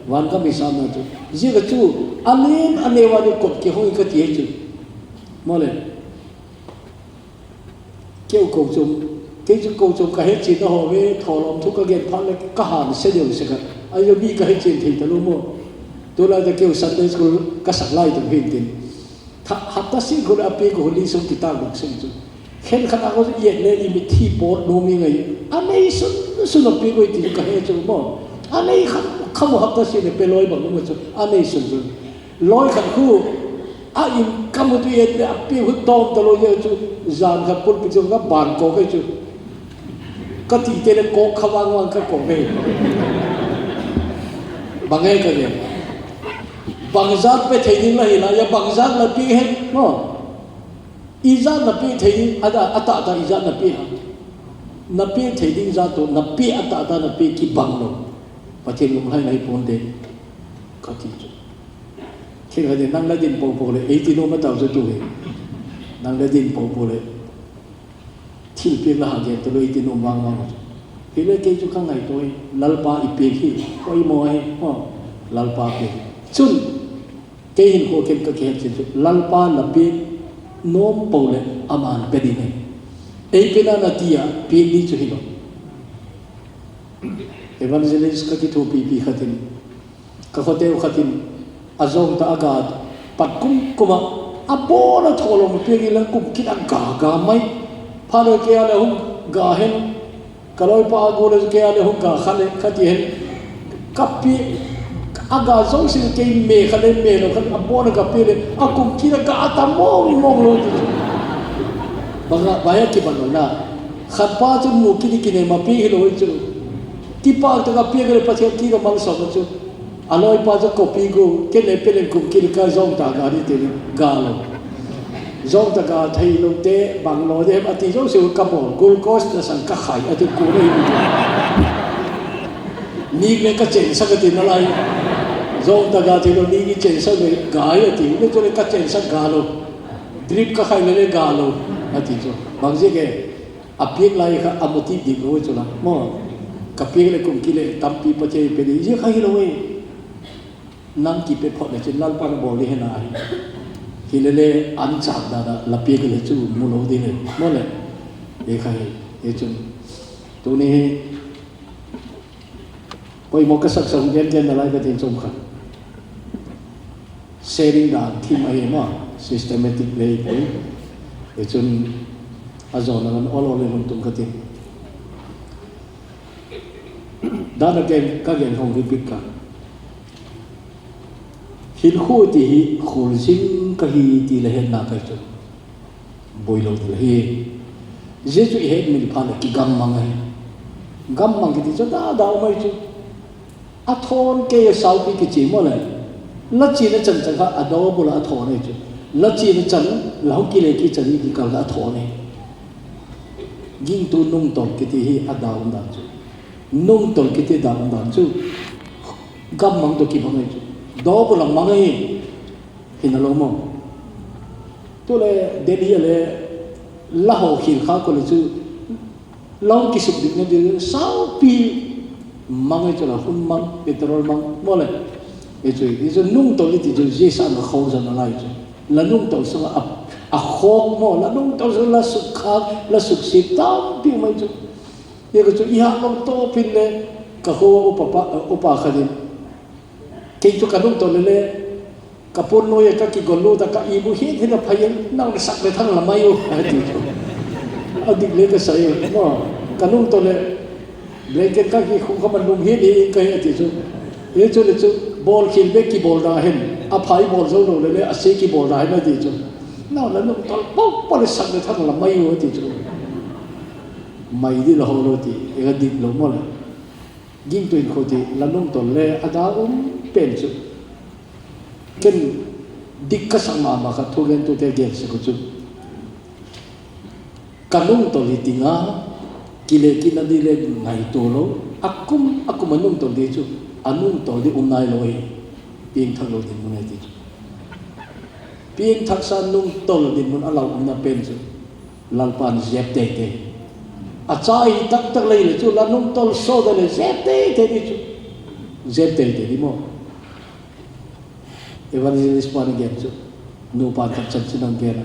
vangam hisâpna chu. Ziak a chu, a len a neu a ni kot kihoi ka ti ahi chu. Maw le. Keu ko chu, Kei chu kochuam ka hetchianna haw ve, thawlawm thu ka gen phat leh ka hânsia deu sek a. Ahi chu mi ka hetchian thei talo maw. Tulai ta keu Sunday school ka sak lai tak hintin, hapta sîng khu leh a piak uh li sung kitâk bang sung chu, khenkhat a kha i et le i mitthi pawt nuam i ngai. A nei sun sun a piak ui ti chu ka he chu maw. A nei kha kha mu hapta sîng leh pe lawi bang um a chu a nei sun sun. Lawi khat khu a in ka mut u et leh a piak uh tawm talo zia chu, jan khat pulpit chu ka ban kawk ahi chu. Ka tite leh kawk kha vang vang ka kawk ahi. Bang e ka gen, bangzat pe thei ding la hi lai a, bangzat la piak hen maw. Ijat na piak thei ding a, a tahta ijat na piak a, na piak thei ding zat tawh na piak a tahta na piak kibang lo. Pathian lunghaina hi pua'n te, ka ti chu. Khenkhat in nang la din po po leh ei ti nuam a tau chu tu hi. Nang la din po po leh thilpiak la ha gen talo ei ti nuam vang vang chu. Hileh kei chu ka ngaitua hi, Lalpa i piak hi, poimaw ahi, Lalpa piak. Chun kei hinkhua khen ka kihet chian chu, Lalpa la piak nuam po leh ama'n pe ding ahi. Ei pena'n a ti a piak ding chu hilo. Evangelist ka kithuapipi khat in, ka khoteu khat in, a zawngta a ga pat kum kum ah, a bawn a thawlawm piak inla kum kit a ga ga mai. Phat leh kei a leh hung ga hen, ka lawipa a gual leh kei a leh hung ga kha leh kha ti hen, ka pi, a ga zosia kei me kha leh me lo kha a bawn a ka piak leh a kum kit a ga a tam mawng mawng lo ti chu. Bang a, bang a kibat lona, khatpa chu mu kit i kinem a piak hilo chu. Kipâk tak a piak leh Pathian kiang a malsawm a chu. A lawipa chu copy gu, ken le pe leng kum kit ka zawngta ga di ti ga lo. Zawngta ga theilote bang lo de hem a ti zosia ka bawl, glucose la san ka khai a ti ku le hi. Nîk le ka chensak a ti nalai. Zawngta ga theilo nîk i chensak le ga hi a ti le chuleh ka chensak ga lo. Drip ka khai le le ga lo a ti chu. Bang ziak e? A piak lai kha a motive dik lo chu la maw. Ka piak leh kum kit leh tampi Pathian pe di zia kha hilo e. Nang kipe phot le chin Lalpa'n a bawl di hena hi. Hilele anchâk dan a la piak le chu mu lo ding le maw le. Hi kha hi, hi chun tuni hi poimaw ka sak sa hung gen gen nalai ka tin chom kha. Sharing dan thim ahi maw, systematic lei pui. Hi chun a zawn a lan ol ol le lungtum ka tin. Dan a gen ka gen hung repeat ka. Hinkhua ti hi khul zing ka hi ti la hetna ka chu buai lo ding ahi. Zia chu i hetmil phat leh kigammang ahi. Gammang kiti chu da da um ahi chu. A thawn kei a saupi kichi maw le. La chiana chan chan kha a double a thawn ahi chu. La chiana chan, la hung kile kichan hi kikal kha a thawn ahi. Gingtu nungtol kiti hi a da um dan chu. Nungtol kiti da um dan chu gammang tawh kibang ahi chu. Double a mang ahi. Hina lo maw. Tule Delhi a le la haw khil kha ko le chu la hung kisukdikna ding saupi mang ahi chu, la hun mang, petrol mang maw le. Hi chu, hi chu nungtol i ti chu zia san a khawk zan a lai chu. La nungtol sung a, a khawk maw, la nungtol sung la sukkhâk, la suksiat tampi um ahi chu. Hi ka chu i hâk lo tawp in le ka khua upa, upa khat in, kei chu ka nungtol le le ka puan nuai a ka kigol lut a ka imu hiat hiat a phai in, nang le sak le thang la mai u a ti chu. A dik le ka sa e maw. Ka nungtol leh blanket ka kikhum kha ma nung hiat hiat in ka hi a ti chu. Hi chu le chu, bawl khial bek kibawl da hen, a phai bawl zo lo le le a sia kibawl da hen a ti chu. Nang la nungtol po po le sak le thang la mai u a ti chu. Mai di la ho lo ti, e ka dik lo maw le. Gingtu in khu ti la nungtol le a da um pen chu. Ken dik ka sak ma ma khat thugentute gen sek u chu, ka nungtol hi ti nga, kile kina di le ngaitua lo, a kum a kum a nungtol di chu, a nungtol di um nai lo hi, piangthak lo dinmun ahi ti chu. Piangthaksa nungtol dinmun a lau umna pen chu Lalpa'n zep tei tei. A cha hi tak tak lei le chu la nungtol sawt a le zep tei tei di chu. Zep tei tei di maw. Evangelist pa'n a gen chu, nupa'n khat chanchin a gen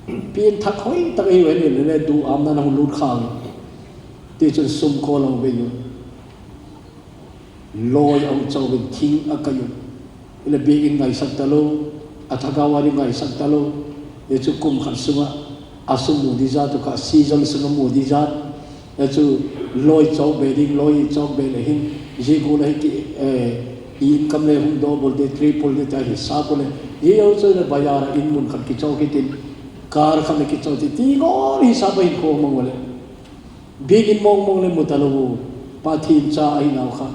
a, Piangthak hoi tak ahi ua, hile le duâmna a hung lût khâk. Tichun sum kawl a hung bei u. Lawi a hung chau in thing a kai u. Hile biakin ngaisak talo, a thagau a ding ngaisak talo. Hi chu kum khat sung ah a sum mu di zat uh kha, season sung ah mu di zat. Hi chu lawi chawk be ding, lawi chawk be le hin, zia gual ahi ki, i income le hung double di, triple di ta hi sa pua le. Hi u chu le bazar ah in mun khat kichawk hitin, car khat le kichawk ti ti ngawl hi sa pa hin khawm mang u le. Biakin mawngmawng le mu talo u, Pathian cha ahi nau kha,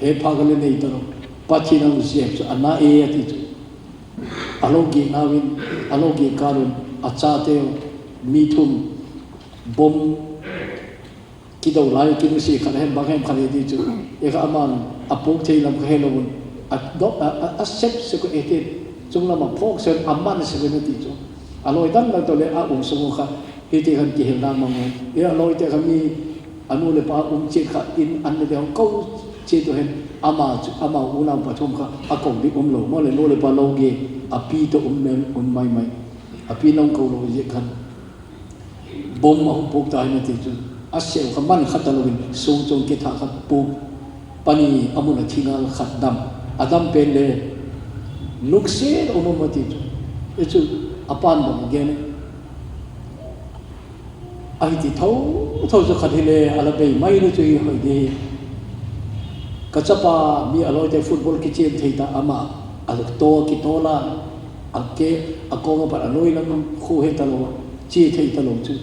hepha ka le nei talo, Pathian a hung zep chu a na e a ti chu. A lo giaknau in, a lo giak kâl un, a chateu, mi thum, bomb kido lai, kinusia khat hem, bang hem khat hi ti chu. E kha aman a puak thei lam kha helo un, a dok a, a, a sep sek u e ti, chung lam ah phawk sek a man sek u a ti chu. A lawi dang dang tawh le a um sung u kha, hiti khan kihilna mang u. E a lawite kha mi, a nu leh pa um chiat kha in an le deu ko chiat u hen, ama chu, amau unau pathum kha a ko ding um lo, maw leh nu leh pa lo ge, a pi tawh um mai mai. A pi nung ko lo ziak khan bomb a hung puak ta hin a ti chu. A seu kha man kha talo in, sung chung kithâk kha puak, pani a mun a thi ngal khat dam. A dam pen le lungsiat um um a ti chu. Hi chu a pa'n bang a gen a, ahi ti tho tho chu khat hile a la bei mai le chu hi hoi di. Ka chapa, mi a lawite football kichiam thei ta, ama a taw kitawl a, a ke, a kawng a pat a nuai lam khu he talo, chia thei talo chu.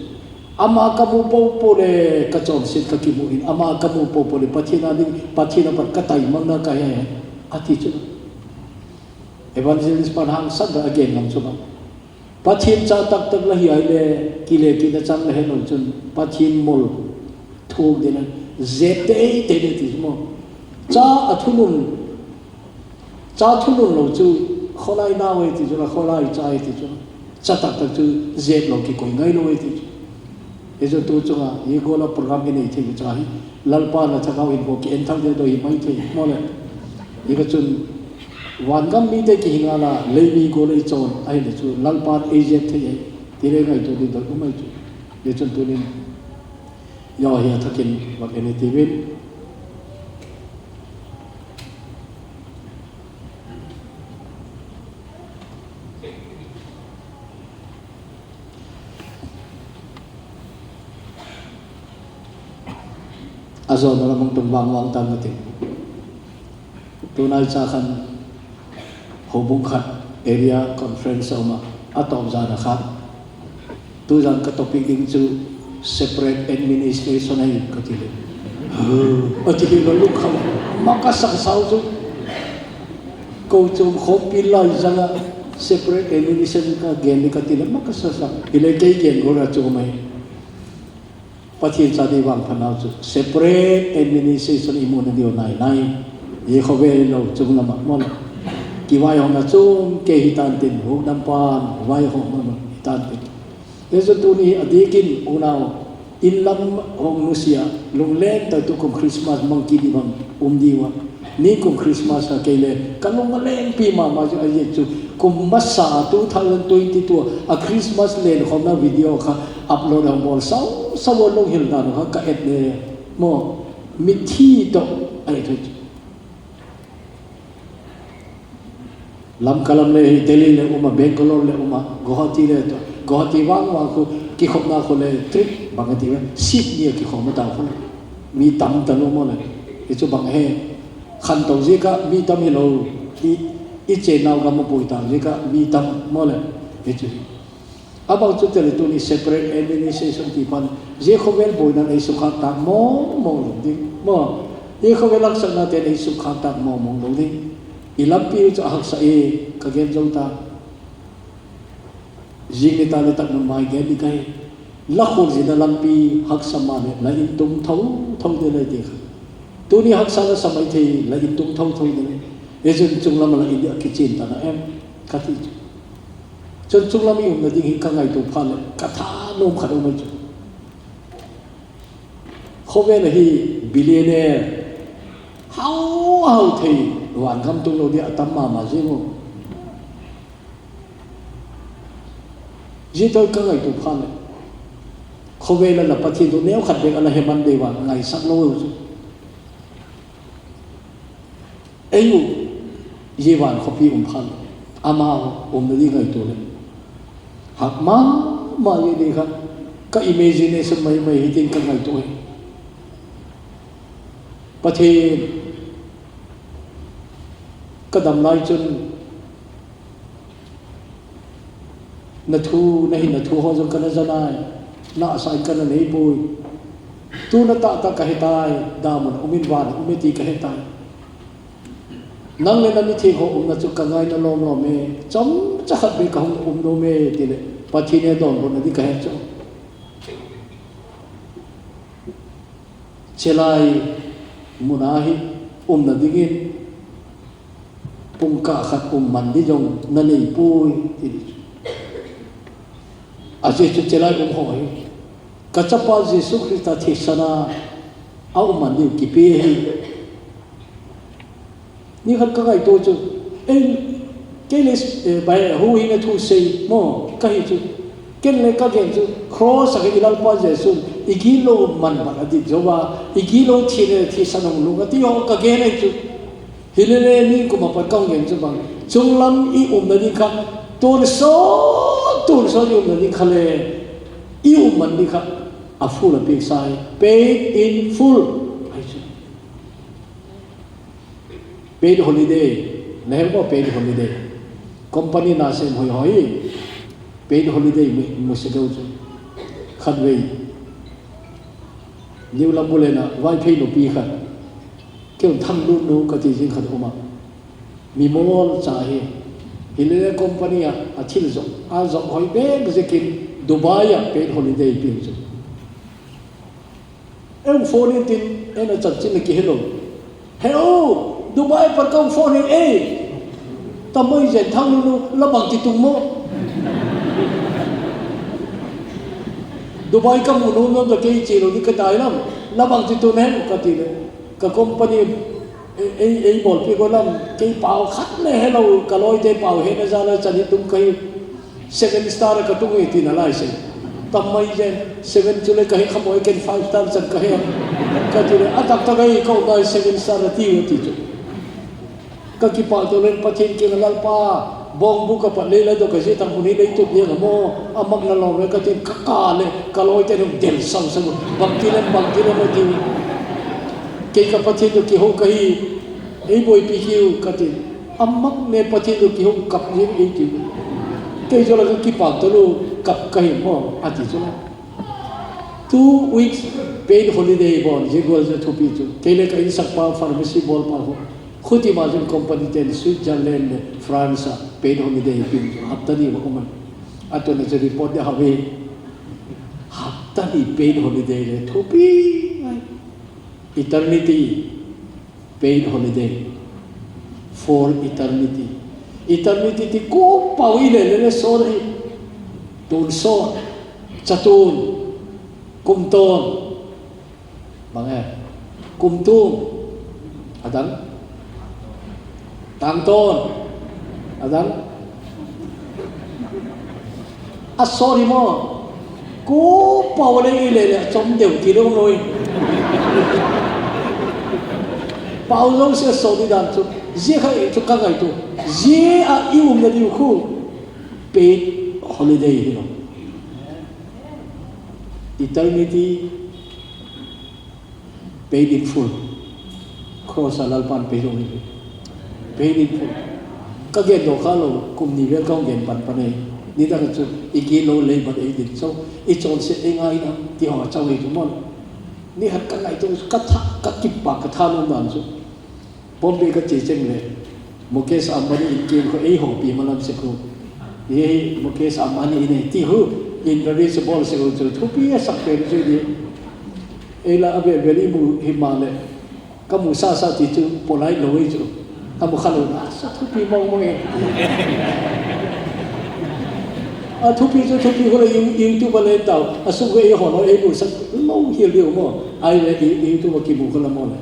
Ama ka mu po po le ka chawnsiat ka kimu in, ama ka mu po po leh Pathian a ding, Pathian a pat ka taimangna ka he, a ti chu. Evangelist pa'n hangsan a gen ngam chu ma, Pathian cha tak tak la hi ai le, kile kit a chang la helo chun Pathian mol thuak ding a, zep tei tei le ti chu maw. Cha a thunun, cha thunun lo chu khawlai nau e ti chu la, khawlai cha e ti chu, cha tak tak chu zep lo kikoi ngai lo e ti chu. Hi chu tu chung a hi gual a program i nei thei u cha hi, Lalpa'n a thagau in haw ki en thak deu deu hi mai thei maw leh. Hi ka chun, van gam mite kihi ngal a, lei mi gual ei chawn ahile chu Lalpa'n ei zep thei ahi ti le ngaitua ding doi um ai chu. Hi chun tunin, zia hi a thak in vak en i ti vin. A zawna lam hung tung vang vang ta na tin, tunai cha khan houbung khat area conference a um a, a tawp zan a kha tuzan ka topic ding chu separate administration ahi ka ti leh, a ti hi la lukha ma ka sak sau chu. Kochuam khawmpi lai zang ah separate administration ka gen ding ka ti leh ma ka sa sa. Hile kei gen gual a chu mai, Pathian cha ding vangphatnau chu separate administration i muna diu nai nai. I khawvel lo chung lam ah maw leh, kivaihawmna chung kei hi tan tin, hukdampa vaihawm ma ma hi tan tin. Hi chu tuni a diak in unau, in lam hung nusia, lunglen tak tukum Christmas mang kit i bang um diu a. Ni kum Christmas a kei le ka lung a lengpi ma ma chu ahi chu, kum masa two thousand twenty two a Christmas lenkhawmna video kha upload a hung bawl sau sau a, lunghil dan kha ka et le maw, mithi tawh ahi thei chu. Lamka lam le hi Delhi le um a, Bangalore le um a, Guwahati le, Guwahati vang vang khu kikhopna khu le trip bang a ti ve, seat ni a kikhawm a ta khu, mi tam ta lo maw leh. Hi chu bang he, khanto ziak ah mi tam hilo, i, i chênnau gam a buai ta ziak ah mi tam maw leh. Hi chu hi. A bang chu tel tuni separate administration ti pan, zia khawvel buaina ei sukkhâk tâk mawng mawng lo ding maw. Zia khawvel haksatnate'n ei sukkhâk tâk mawng mawng lo ding. I lampi chu a haksa e, ka gen zo ta. Zing ni ta le tak mun mai gen ding ka hi. La khualzinna lampi haksa maleh la intum tho tho ding le ti kha. Tuni haksa la sa mai thei, la intum tho tho ding le. Hi chun chung lam ah la India kichian ta na em, ka ti chu. Chun chung lam i umna ding hi ka ngaitua phat leh ka thanuam khat um ai chu. Khawvel a hi billionaire hau hau thei, van gam tung lo ding a tam ma ma zing u. Zia tawh ka ngaitua phat leh, khawvel a la Pathian tawh neukhat bêk a la he man deu a ngaisak lo chu, ei u, zia van khawpi um phat leh, amau umna ding ngaitua leh, hak ma ma zia ni kha, ka imagination mai mai hitin ka ngaitua hi. Pathian, ka dam lai chun na thu, na hinna thu haw zong ka na za nai, nasa in ka na nei puai. Tu na tah tak ka he tai, dam un um in van a um e ti ka he tai. Nang leh na mithiang haw umna chu ka ngaina lawm lawm e, chomcha khat bêk ka hung um nuam e ti leh Pathian he dawnbutna ding ka he chu. Chelai mun a hi umna dingin pungkah khat um man ding zong na nei puai, ti di chu. A zia chu chelai um haw hi ka chapa Jesu Khrista thisan a a um man ding uh kipia hi. Ni khat ka ngaitua chu, ei, kei le, eh, bai, hu hing a thu sei maw, ka hi chu, ken le ka gen chu, cross a ka i Lalpa Jesu'n i gitlo man bang a dit zo a, i gitlo thi le thisan hung lung a ti haw ka gen ahi chu. Hilele ni kum a pat ka hung gen chu bang, chunglam i umna ding kha, tun sawn, tun sawn i umna ding kha le, i um man ding kha, a full a piaksa hi, paid in full ahi chu. Paid holiday, na he maw paid holiday? Company na sem hoi hoi, paid holiday mu, mu se deu chu. Khatvei, New Lambu lena Vaiphei nupi khat, kei un Thanglun nu ka ti zing khat um a, mi mawl cha hi. Hilele company a, a thil zok, a zok hoi bêk ziakin Dubai a paid holiday piang chu. Ei phone intin, ei na chanchin a kihelo. Hello, Dubai pat ka hung phone hi ei. Tamai zen Thanglun nu, la bang ti tung maw? Dubai ka mu nuam nuam ta kei chia lo ding ka tai lam. La bang ti tung hem ka ti leh, ka company, ei, ei, ei bawlpi ko lam, kei pau khat le helo, ka lawite pau hena jal a chan hi tung ka hi. Seven star a ka tung hi ti na lai se. Tamai zen, seven chu le ka he kha maw, ken five star chan ka he. Ka ti leh, a tak tak ahi ka um lai seven star a tiu a ti chu. Ka kipâk to leng Pathian kiang a Lalpa, bawngbu ka pat lei la dok a zia tak mun hi lei tut diang a maw, a mak na lawm le ka tin ka ka leh ka lawite hung del sau sau, bangti lem, bangti lem a tiu. Kei ka Pathian tawh kiho ka hi, ei buaipi kiu ka tin. A mak le Pathian tawh kiho kap zing ei tiu. Kei zaw la ka kipâk to lu, kap ka hi maw a ti chu la. Two weeks paid holiday bawl, zia gual zia thupi chu. Kei le ka insakpa pharmacy bawlpa khu, khutima zin company ten Switzerland le France a paid holiday piang chu hapta ni va um a. A tuna chu report di hau e. Hapta ni paid holiday le thupi ngai. Eternity paid holiday for eternity. Eternity ti kum pau i le le le sawn hi. Tun sawn, chatuan, kumtuan, bang e, kumtuang, a dang, tangtawn, a dang, a sawn hi maw, kum pau le i le le a chom deu ti lo noi. Pau zosia sawn i dan chu, zia kha chu ka ngaitua, zia a i umna diu khu paid holiday hilo. Eternity paid in full. Cross a Lalpa'n pe zo hi. Paid in full. Ka gen daw kha lo, kum ni vel ka hung gen pan pan ei. Nidang chu i gitlo lei ban ei din chau, i chawnse ei ngai dam ti haw chau ei chu maw. Ni khat ka ngaitua, ka tha, ka kipâk, ka thanuam dan chu, Bombay ka chia cheng leh, Mukesh Ambani in kem khu ei hawpi ma lam sek khu. Hi hi Mukesh Ambani in ei ti khu, introduce bawl sek u chu thupi a sak pen chu di. Ei la a vel vel i mu himaleh, ka mu sa sa ti chu polite lo ei chu. A mu kha lo na sa thupi mawng mawng e. A thupi chu thupi khu le YouTube a le tau, a sung khu ei haw lo ei mu sak lo hial diu maw. Ai le YouTube a kimu khu la maw le.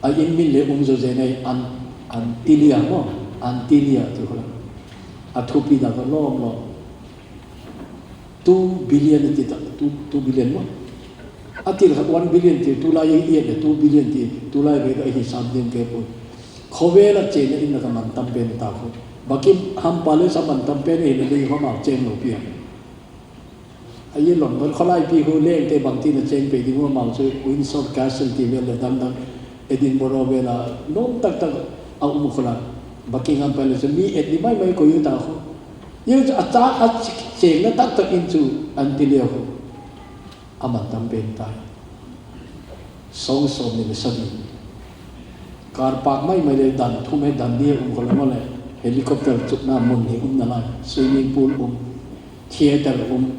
A in min le um zo zen ai, An-, Antilia maw, Antilia ti khu la. A thupi dan ka lawm lawm. Two billion a ti ta, two billion maw? A til khat one billion ti, tulai i et leh two billion ti, tulai ve ka hisap ding ke pui. Khawvel ah chênna in lak ah man tam pen ta khu. Buckingham Palace ah man tam pen ahile lei khawm a chêng lo pi a. A i London khawlai pi khu lengte bangtin a chêng pe ding u, amau chu Windsor Castle ti vel leh dang dang, Edinburgh vel a nuam tak tak a um khu la. Buckingham Palace chu mi et ni mai mai koi u ta khu. Zia chu a cha a chêngna tak tak in chu an ti leu khu. A man tam pen tai. Sawng sawmni leh sagi. Car park mai mai le dan thum he dan li he um kha lo maw leh, helicopter chukna mun hi um nalai, swimming pool um, theatre um,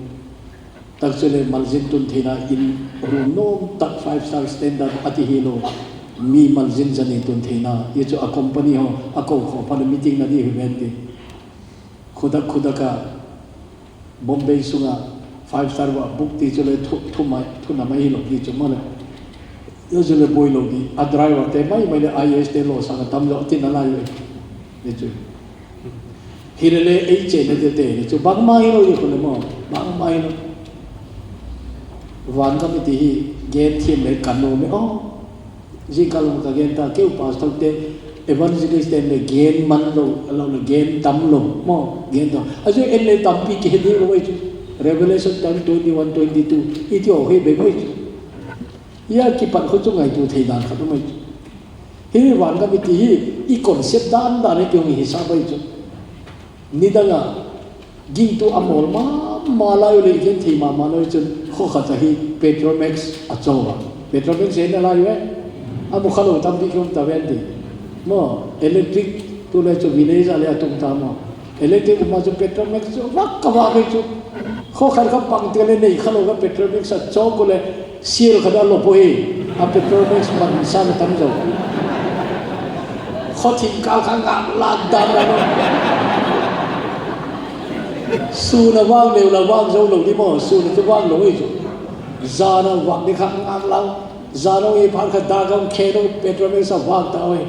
tak chule malzin tun theina in, room nuam tak five star standard a ti hilo, mi malzin za ni tun theina, zia chu a company haw a ko khaw phat leh meeting na di hi ven ti. Khudak khudak a Bombay sung ah five star va book ti chule thu, thu mai, thu na mai hilo di chu maw leh. Zia chule buai lo di, a driverte mai mai leh IASte lo sâng a tam zaw a ti nalai u. Zia chu. Hilele ei chênna tete ni chu bangma hilo di khu le maw, bangma hilo. Vangam i ti hi gen thiam le ka nuam e aw. Zingkal lam ka gen ta, keu pastorte, evangelistte le gen man lo, a lo le gen tam lo maw, gen tam. A chu en le tampi kihe di lo ai chu. Revelation ten, twenty one, twenty two i ti aw hi be mai chu. Zia kipat khu chu ngaitua thei dan khat um ai chu. Hi vangam i ti hi, i concept dan dan hi kihung hisap ai chu. Nidang a gingtu a mawl ma ma lai u leh i gen thei ma ma lai chun khaw khat ahi Petromax a chaw a. Petromax he na lai u e. A mu kha lo tampi ki um ta ven ti. Maw, electric tu le chu village a le a tung ta maw. Electric um a chu Petromax chu vak ka vak hi chu. Khaw khat kha pang ti le nei kha lo ka Petromax a chaw ku le sial khat a lo pua hi. A Petromax man sa na tam zo. Khaw thim kâl kha ngâk lâk dan a lo. Sûn a vâk leu la vâk zo lo di maw, sûn a chu vâk lo hi chu. Jan a vâk di kha ngâk lau. Jan a hi phat kha dâk a um khe lo, Petromax a vâk ta hi.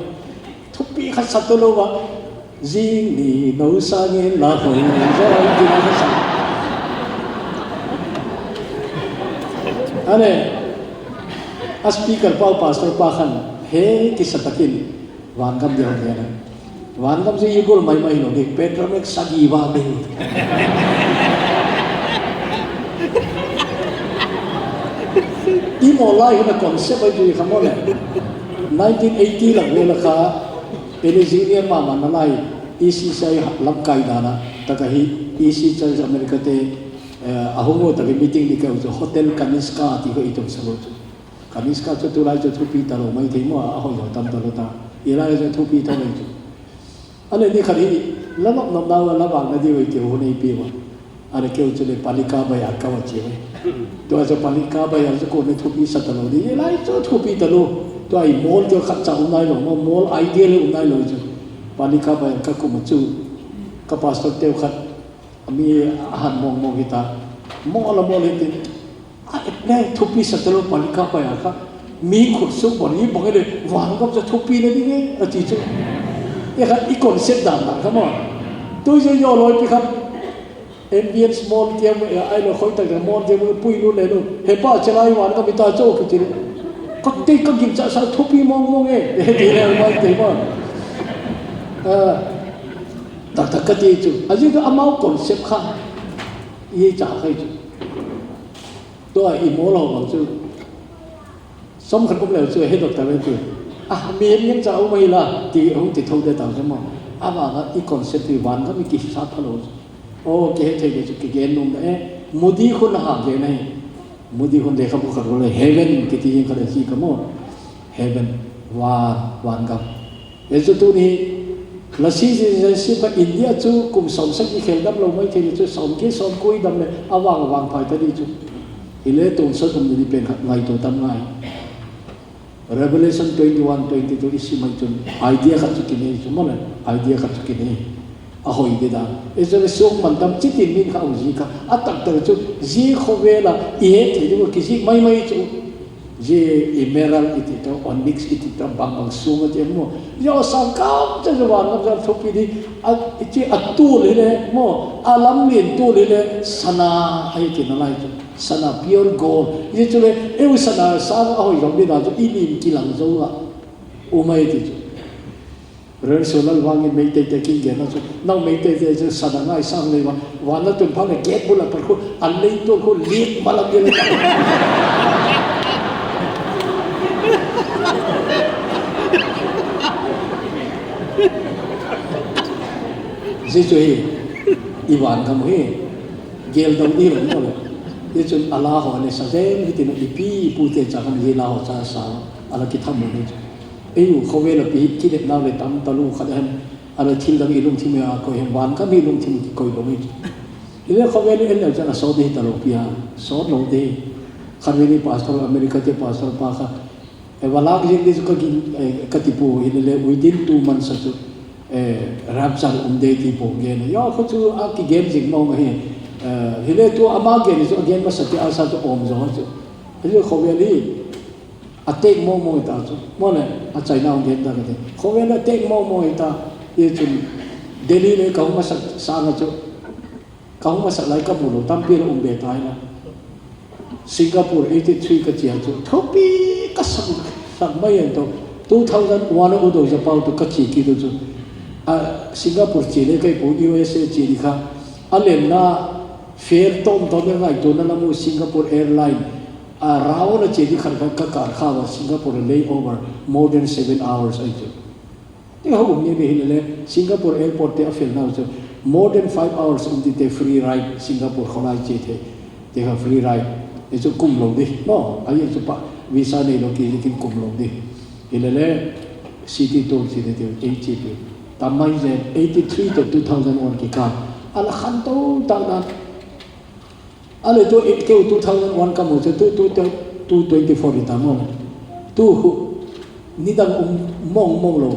Thupi kha sa talo a. Zing ni no sâng in la hoi zo ti la kha sa. A le, a speaker pau pastor pa khan, he kisa tak in, vangam dia hung gen a. Vangam chu i gual mai mai hilo di, Petromax sagi va ding. I mawl lai hin a concept ahi chu i kha maw leh. Nineteen eighty lak vel a kha, engineer ma ma na lai, ECCI lamkai dan a, tak ahi, EC Church Americate, a hung u tak in meeting di keu chu Hotel Kaniska ti kha i tun sa lo chu. Kaniska chu tulai chu thupi talo mai thei maw, a hoi ho tam talo ta. I lai chu thupi talo chu. A le ni khat hi, la nop nop nau a la vâkna diu i keu hun ei pi ua. A le keu chu le Palika Bazar ka va chia. Tua chu Palika Bazar chu kuama thupi sa talo di, i lai chu thupi talo. Tua i mall teu khat cha um nailo, mall idea le um nailo chu. Palika Bazar ka kum a chu, ka pastorteu khat, a mi a han mawng mawng hi ta. Mall a mall hi tin, a le thupi sa talo Palika Bazar kha. Mi khut suk bang i bang le vangam chu thupina ding e a ti chu. I kha i concept dan dan kha maw. Tuize jo loi pi kha. Ambience mall tiam, ai lo khoi tak mall tiam, pui lu le lu. He pa chelai vangam i ta chu kiti le. Ka tei ka gingcha sa thupi mawng mawng e. He ti le mai tei maw. Tak tak ka ti chu. A zia ka amau concept kha. I cha khai chu. Tua i mall ho bang chu. Sawm khat um leu chu he doctor ven ti. A, mi hem ngen cha um ahi la ti hung ti tho de tau chu maw. A vang a i concept hi vangam i kisa phalo chu. Aw, kihe thei le chu kigen nuam na e. Modi khun a ha gen ahi. Modi khun lekhabu khat le heaven kiti zing khat a zi ka maw. Heaven, van, vangam. E chu tuni la citizenship kha India chu kum sawmsagi khel dam lo mai thei le chu sawmgiat sawmkua i dam leh a vang a vangphai ta di chu. Hile tun sa tum di pen khat ngaitua tam ngai. Revelation twenty one, twenty two i sim ai chun idea khat chu kinei chu maw le, idea khat chu kinei. A hoi di dan. E chu le suak man tam chitin min kha u zi kha. A tak tak chu zi khawvel a i het thei ding u kizik mai mai chu. Zia emerald i ti ta, onyx i ti ta, bang bang suang a ti maw. Zia sâng kam cha zia van lam zan thupi di. A, chi a tual hile maw, a lam lian tual hile sana ahi ti nalai chu. Sana, pure gold. Zia chule, eu sana sâng a hoi zom di dan chu i lim kilang zo a um ahi ti chu. Reverend Suanlal vang in Meiteite kigen a chu, nau Meiteite chu sana ngai sâng lei va, van a tun phat leh gate bul a pat khu, a lei tual khu liak ma lam di le. Zia chu hi, i van gam hi, gel dau di lo maw le. Zia chun a la haw le sa zen hitin i pi i pute cha khan zia la haw cha sa, a la kitham u ni chu. Ei u khawvel a pi hi kidetnau le tam talu khat a hem, a la thil dang i lungthim a koi hem, van gam hi lungthim kikoi lo hi chu. Hile khawvel i en leu chan a sawt di hi talo pi a, sawt lo di. Khatvei ni pastor, America te pastor pa kha, e, va lâk zing di chu ka ti pua, hilele within two months a chu rapture um de ti pua gen a. Zia kha chu a kigen zing mawng ahi. Hile tu ama gen chu a gen masate a sa chu awm zaw chu. Zia khawvel hi a tek mawng mawng hi ta chu. Maw le, a chaina hung gen ta ka ti. Khawvel a tek mawng mawng hi ta. Hi chun Delhi le ka hung masak sâng a chu, ka hung masak lai ka mu lo tampi la um be ta hi la. Singapore eighty three ka chia chu thupi ka sak, sak mai en to. Two thousand one a u do za pau tu ka chia kit u chu. Singapore chia le kai pu U S A chia di kha. A lenna fare tawm tawm le ngaituana lam u Singapore Airline a round a chia di khat kha ka kâr kha a Singapore layover more than seven hours ahi chu. Ti kha um ni ni hilele Singapore airport te a felnau chu more than five hours um dite free ride Singapore khawlai chia thei. Ti kha free ride. Hi chu kum lo di maw, ahi chu pa visa neilo kiziakin kum lo di. Hilele city tour chia di ti ei chia pi. Tam mai zen eighty three to two thousand one kikâl a la khanto tak dan. A le tu keu two thousand one ka mu chu tu, tu, two twenty four i ta maw. Tu khu nidang um mawng mawng lo.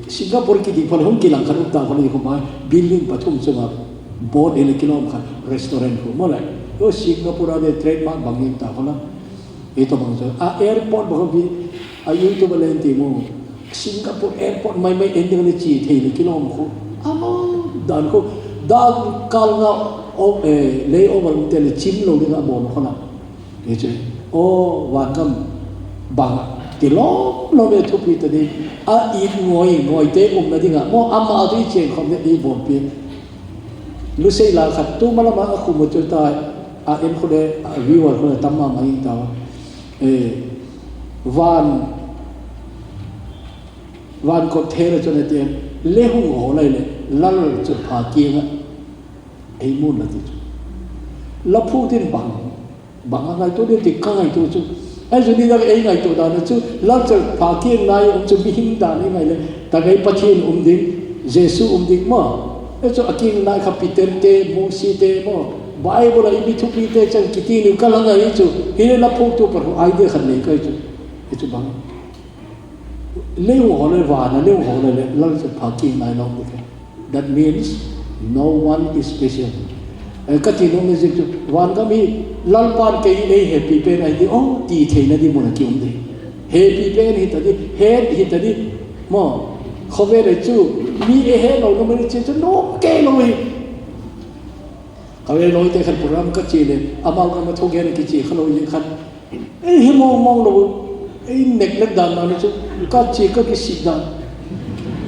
Singapore kiti phat hung kilang khat um ta kha le khu ma building pathum chung a board hile kilawm khat restaurant khu maw le. Tu Singapore a de trademark bang in ta kha la. Hi tawhbang chu a airport bang a YouTube a le en ti mu. Singapore airport mai mai en ding a le chia thei le kilawm khu. A maw dan khu, dan kâl nga layover umte le chim lo ding a bawl kha la. Hi chu, aw, van gam bang a kilawm lo le thupi ta di. A it ngoi ngoite umna ding a maw, ama di chêng khawm le ei bawl pi. Lusei la khat tu ma lam a khum u chu ta, a en khu le viewer khu le tam ma ma in ta. Van, van kawt thel a chun a ti, le hung haw lai leh lal chutpha kiang ah ei mun la ti chu. La phûk tin bang, bang a ngaitua di ti ka ngaitua chu. Ahi chu nidang ei ngaitua dan a chu lal chutpha kiang lai um chu mihing dan i ngai le tak ei Pathian um ding, Jesu um ding maw. Ahi chu a kiang lai kha Peter te, Mosi te maw, Bible a i mi thupite chang kiti ni ka la ngai chu. Hile la phûktu pa khu idea khat nei kai chu. Hi chu bang leu haw le van a leu haw le lal chutpha kiang lai lo ti kha. That means no one is special. Ka ti nuam na ziak chu van gam hi Lalpa'n kei ei hepi pen ahi di aw ti theina di mun a ki um di. Hepi pen hi ta di, het hi ta di. Maw, khawvel a chu mi ei het lo na mun a chia chu nuam kei lo hi. Ka ve lawite khat program ka chia leh amau gam a thugen a kichia kha lo ziak khan, ei he mawng mawng lo, ei neglect dan dan chu, ka chia ka kisik dan.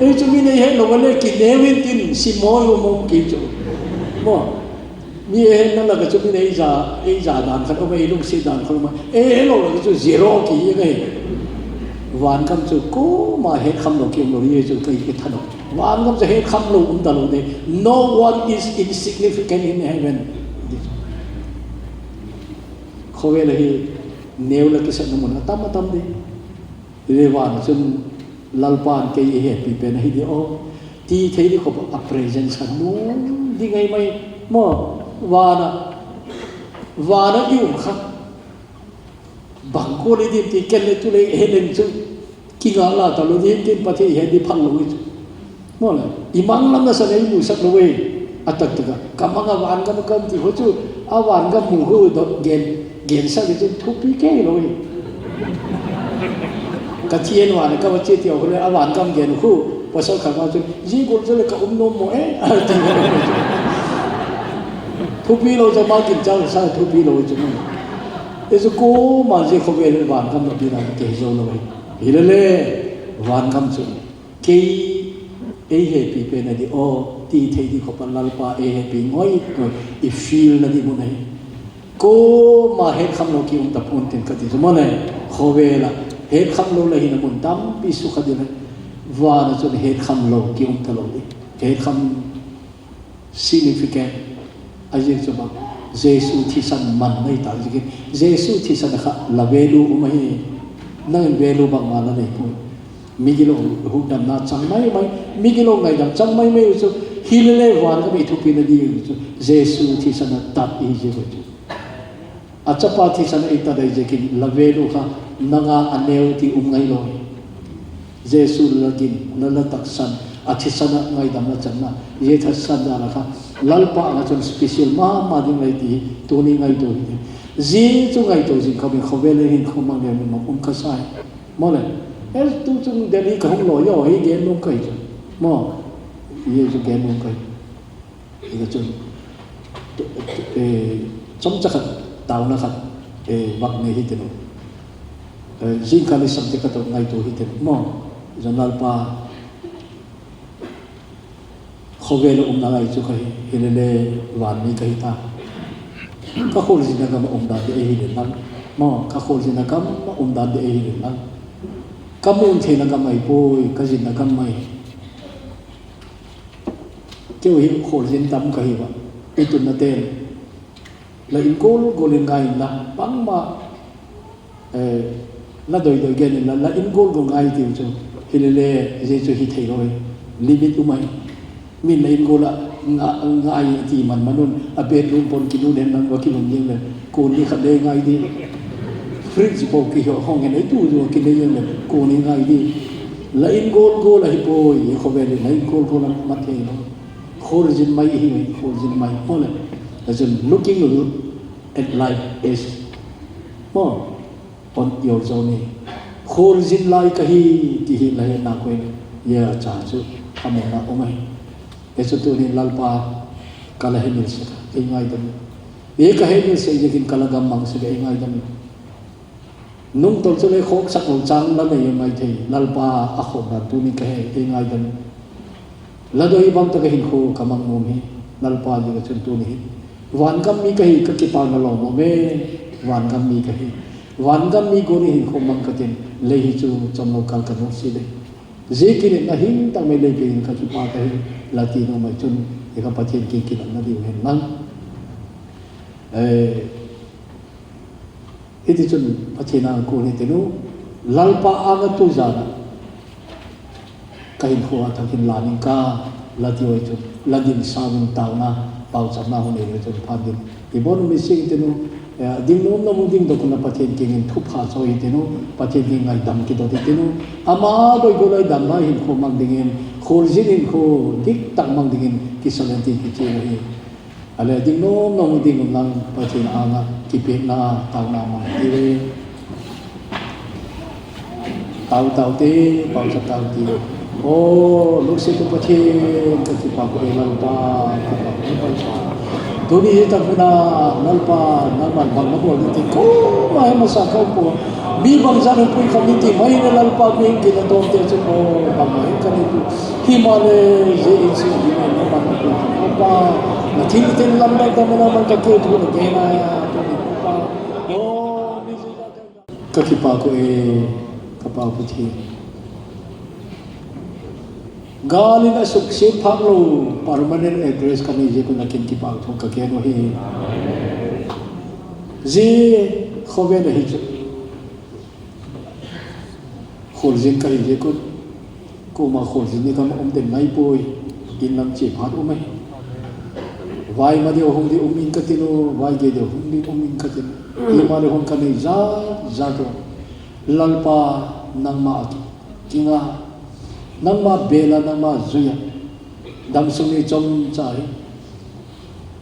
Ei chu min ei het lo a le kineu intin, si mawi u mawng ki chu. Maw, mi ei hetna lak ah chu min ei za, ei za dan khat um a, ei lungsiat dan khat um a, ei het lo lak ah chu zero ki ngai. Van gam chu kuama het kham lo ki um lo hi chu ka i tha lo. Van gam chu het kham lo um talo de. No one is insignificant in heaven. Khawvel a hi neu la kisakna mun a tam a tam di. Hile van a chun Lalpa'n kei ei hepi pen ahi di aw ti thei di khop a presence kha nuam ding ahi mai. Maw, van a, van a i um kha bang gual i dim ti ken le tu le he leng chu kingak la talo di tin Pathian i het di phal lo i chu. Maw le, i mang lam nasan ei musak lo e. A tak tak a ka mang a van gam a ka um ti kha chu, a van gam mu khu dot gen Gensak i chun thupi kei lo i. Ka thian van a ka va chia ti a khu leh a van gam gen khu, pasal khat ma chun, "Zia gual chu leh ka um nuam maw e?" a ti. Thupi lo chu ama ginchâk sa thupi lo chu. I chu kuama zia khawvel van gam a pi la te zo lo i. Hilele, van gam chu kei ei hepi pen a di aw ti thei di khawp a Lalpa ei hepi ngoi ngoi i feel na di mun ahi. Kuama hetkhamlo ki um ta pua'n tin ka ti chu maw le. Khawvel ah hetkhamlo la hin a mun tampi sukha di le. Van a chun hetkhamlo ki um talo di. Hetkham significant a ziak chu bang, Jesu thisan man nei ta ziakin, Jesu thisan a kha la value um ahi. Nang in value bangma la nei puai. Migilo hukdamna chang mai mai, migilo ngaidam chang mai mai u chu, hilele van gam i thupina di u chu Jesu thisan a tat i hi ziak u chu. A chapa thisan a i tat ai ziakin la value kha nang a a neu ti um ngailo. Jesu la gin, la, la taksan, a thisan a ngaidam la channa, zia thisan dan a kha Lalpa âng a chun special ma ma ding lei ti hi tuni ngaitua hi. Zia chu ngaitua zing khawm in khawvel in hin khawm mang le mi ma um ka sa hi. Maw le, e tu chung Delhi ka hung lo zaw hi gen nuam ka hi chu. Maw, zia chu gen nuam ka hi. Hi ka chun, chamcha khat, tauna khat, vak nei hi tin u. Zingkal i sam ti ka tawh ngaitua hi tin u maw. Zia Lalpa, khawvel a umna lai chu ka hi, hilele van mi ka hi ta. Ka khualzinna gam a umdan di ei hi leh lang, maw, ka khualzinna gam a umdan di ei hi leh lang, ka mun theina gam ahi puai, ka zinna gam ahi. Keu hi khualzin tam ka hi a, i tunna ten la in gual gual in ngai inla, bangma la doi doi gen inla, la in gual gual ngai tiu chu, hilele, zia chu hi theilo hi, limit um ahi. Min la in gual ah ngai a ti man man un, a bedroom pon kilut hen lang va kilum ding leh, kuan ni khat le ngai di. Fridge bawk kiho hong hen ei tu zu a kinei leh kuan ni ngai di. La in gual gual ahi puai, khawvel in la in gual gual a mat theilo. Khualzin mai hi, khualzin mai. Maw le, a chun looking at life as, maw, on your journey. Khualzin lai ka hi ti hi la hetna koi le, zia cha chu a mawna um ahi. Hi chu tuni Lalpa, ka la hemil sek a, ei ngaidam. Hi ka hemil sek ziakin ka la gam mang sek a, ei ngaidam. Nungtol chu le khawksak lo châng la nei mai thei, Lalpa a khawkdan tuni ka he, ei ngaidam. La doi bang tak a hinkhua ka mang nuam hi, Lalpa ziak a chun tuni hi. Van gam mi ka hi ka kipâkna lawm um e, van gam mi ka hi. Van gam mi gual in hinkhua mang ka tin, lei hi chu chamlo kâl ka nusia le. Zia kinepna hing tak mai lei pia in ka kipâk ahi, la ti nuam ai chun, i kha Pathian kiang kinepna diu hen lang. Hiti chun Pathian âng kuan hi tin u, Lalpa âng a tu zan a ka hinkhua a thak in la ning ka, la ti ai chun, la din sau in tauna, pauchapna hun ei chun phat ding i bawn um i sing tin u, ding nuam nuam u ding dok un a Pathian kiang in thupha chawi hi tin u, Pathian kiang ngaidam kidot hi tin u, ama doi gual a i damna hinkhua mang dingin, khualzin hinkhua dik tak mang dingin kisa leng tin kichial ahi. A le ding nuam nuam u ding un lang Pathian âng ah kipiakna, tauna mang ti ve. Tau tau ti, pauchap tau ti. Aw, lungsiat u Pathian, ka kipâk e Lalpa, ka kipâk e Lalpa. Tuni hi tak hun a, Lalpa, nangma'n bang na bawl ding ti kuama hi masa ka um pua. Mi bangzat in pui kham ding ti mai le Lalpa, mi hing ginna tawmte chu aw, bangma hi ka nei pua. Himaleh, zia insung ding a nangma'n na pui kham, Lalpa, na thiltin lam dang dang a nangma'n ka kiu thu na gen a, tuni Lalpa, aw, mi zia ka kipâk u e, ka Pa Pathian. Gâl in a suksiat phâk lo permanent address ka nei ziak un a kin kipâk thu ka gen u hi. Zia khawvel ahi chu khualzin ka hi ziak un, kuama khualzin ni kam um den ngai puai, in lam chia phat um ahi. Vai ma deu hung di um ing ka tin u, vai gei deu hung di um ing ka tin u. Himaleh hun ka nei zat zat u, Lalpa, nangma a kinga, nangma bêl a, nangma zui a, damsung ni chomcha hi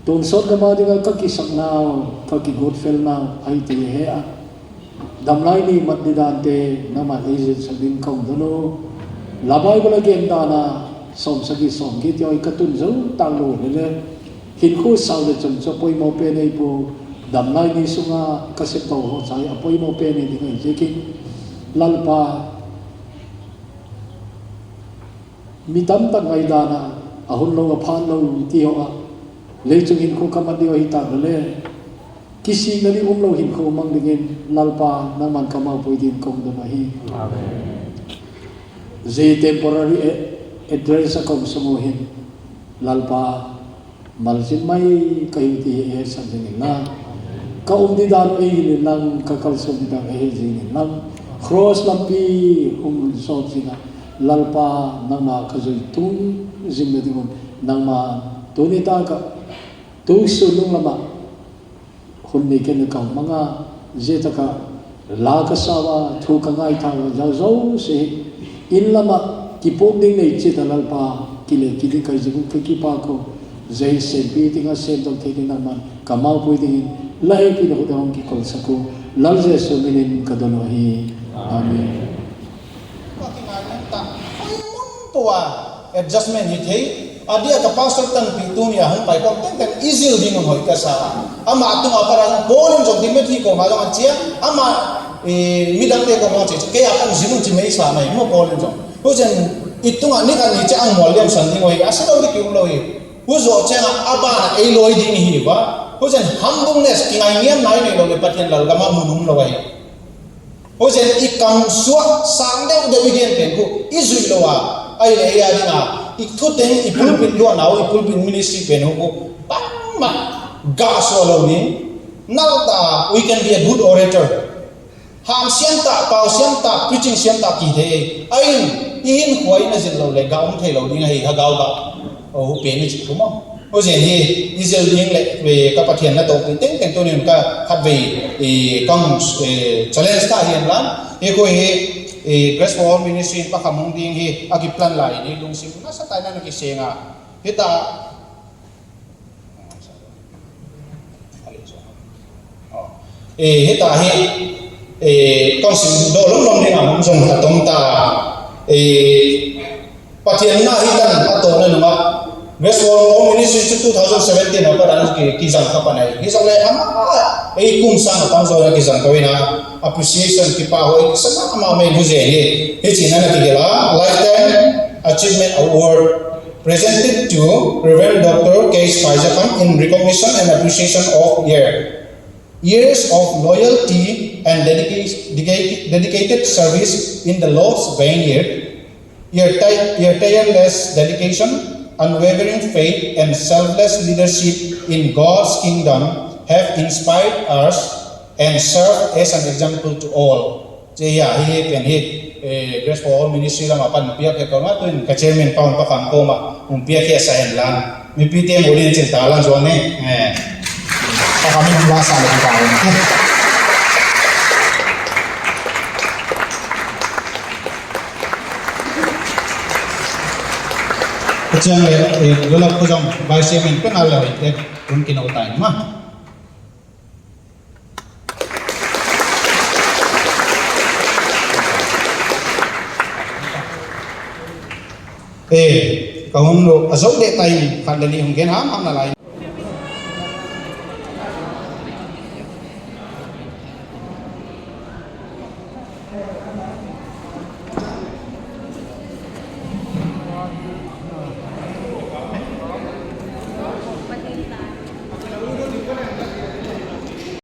Tonsawt gam a ding ah ka kisaknau, ka kiguatfelnau ahi ti he a, damlai ni mat didante nangma'n ei zilsak ding ka hun don u. La Bible a gen dan a, sawmsagi sawmgiat ti hi ka tun zo tâk lo le le, hinkhua sau leh chun chu a poimaw pen ei pua. Damlai ni sung a ka sep to haw cha hi a poimaw pen ei ding ahi ziakin, Lalpa, mi tamtak ngaidan a, a hun lo a phat lo ti haw ah, lei chung hinkhua ka mat diu ahi tâk le le, kisikna ding umlo hinkhua mang dingin Lalpa, nangma'n ka maupui dingin ka hun don ahi. Zia temporary address a ka hun sung u hin, Lalpa, malzin mai ka hi ti hi ei hetsak dingin la, ka um didan uh ei hil inlang, ka kalsuan didan ei het zing inlang, cross lampi hung sawp zing ah, Lalpa, nangma ka zui tung zingna ding un, nangma tuni tâk ah tusun nung lam ah hun nei ken ka mang a, zia tak ah la ka sau a, thu ka ngaithau a, zia zosia hi in lam ah kipuak ding nei chiat a Lalpa, kile kidik kai zing un ka kipâk u. Zia hi sêmpi ding ah sêmdok thei dingin nangma'n ka maupui dingin la hepina khut a hung kikolsak u, Lal Jesu min in ka don u ahi. Amen. Ka kingai nang ta, hoi mun pua, adjustment hi thei. A dia ka pastor tanpi tuni a hung pai kawm tengteng i zil ding un hoi ka sa. Ama tung a pat a Paul in zong Timothy kawm a zong a chia, ama, midangte kawm a chia, kei a kan zil un chi mai sa mai maw Paul in zong. Huziakin i tung a ni khat ni chia a mual liamsan ding uh hi a si lo di ki um lo hi. Huzaw chiang a a ban a ei lawi ding hi va. Huziakin humbleness, kingainiamna i neilo leh Pathian lalgam a mun um lo ahi. Huziakin i kam suak sâng deu deu i gen pen khu i zuih lo a, ahileh ei a ding a, i thuteng, i pulpit luanna u, i pulpit ministry pen u khu bangma ga sua lo ni. Nal ta, we can be a good orator. Hâm siam ta, pau siam ta, preaching siam ta ki thei. Ahin, i hinkhua in a zil lo leh ga um theilo ding ahi, thagau ga. Aw, pen i chi khu maw. Huziakin hi i zil ding leh ka Pathian na tawppi tengteng tuni'n ka khatvei ka hung challenge ta hi'n la. Hi khu hi Grace for All Ministry in pakhat hung ding hi a kiplan lai ni, lungsim nasa tai na na kiseng a. Hita, hita hi ka hung sim do lom lom ding a hung zong a tom ta. Pathian na hi tan a tawna nung a, Grace for All Ministry chu two thousand seventeen a pat a kizang kha pan ahi. Hi zong leh ama ei kum sâng a pan zaw a kizang ka ui na, appreciation kipak hoi sa ma ma mai huziakin hi, hi chi'n a na kigel a, Lifetime Achievement Award presented to Reverend Doctor K. Spaizakham in recognition and appreciation of year years of loyalty and dedica-, dedicated service in the Lord's vineyard, your ti-, your tireless dedication, unwavering faith, and selfless leadership in God's kingdom have inspired us and served as an example to all. Chia hi pen hi, Grace for All Ministry lam a pan piak he kawm a, tu'n ka chairman pa hung pa kam kawm a hung piak he sa hen lan. Mipite mu ding chin ta lan zuan ni. Pa kam in hung la sa le ta. Ka chiang le, lula khu zong vice chairman pe ngal le hoi te, hun kino tai ma. E, ka hun lo a zo de tai, khat le ni hung gen ham ham na lai.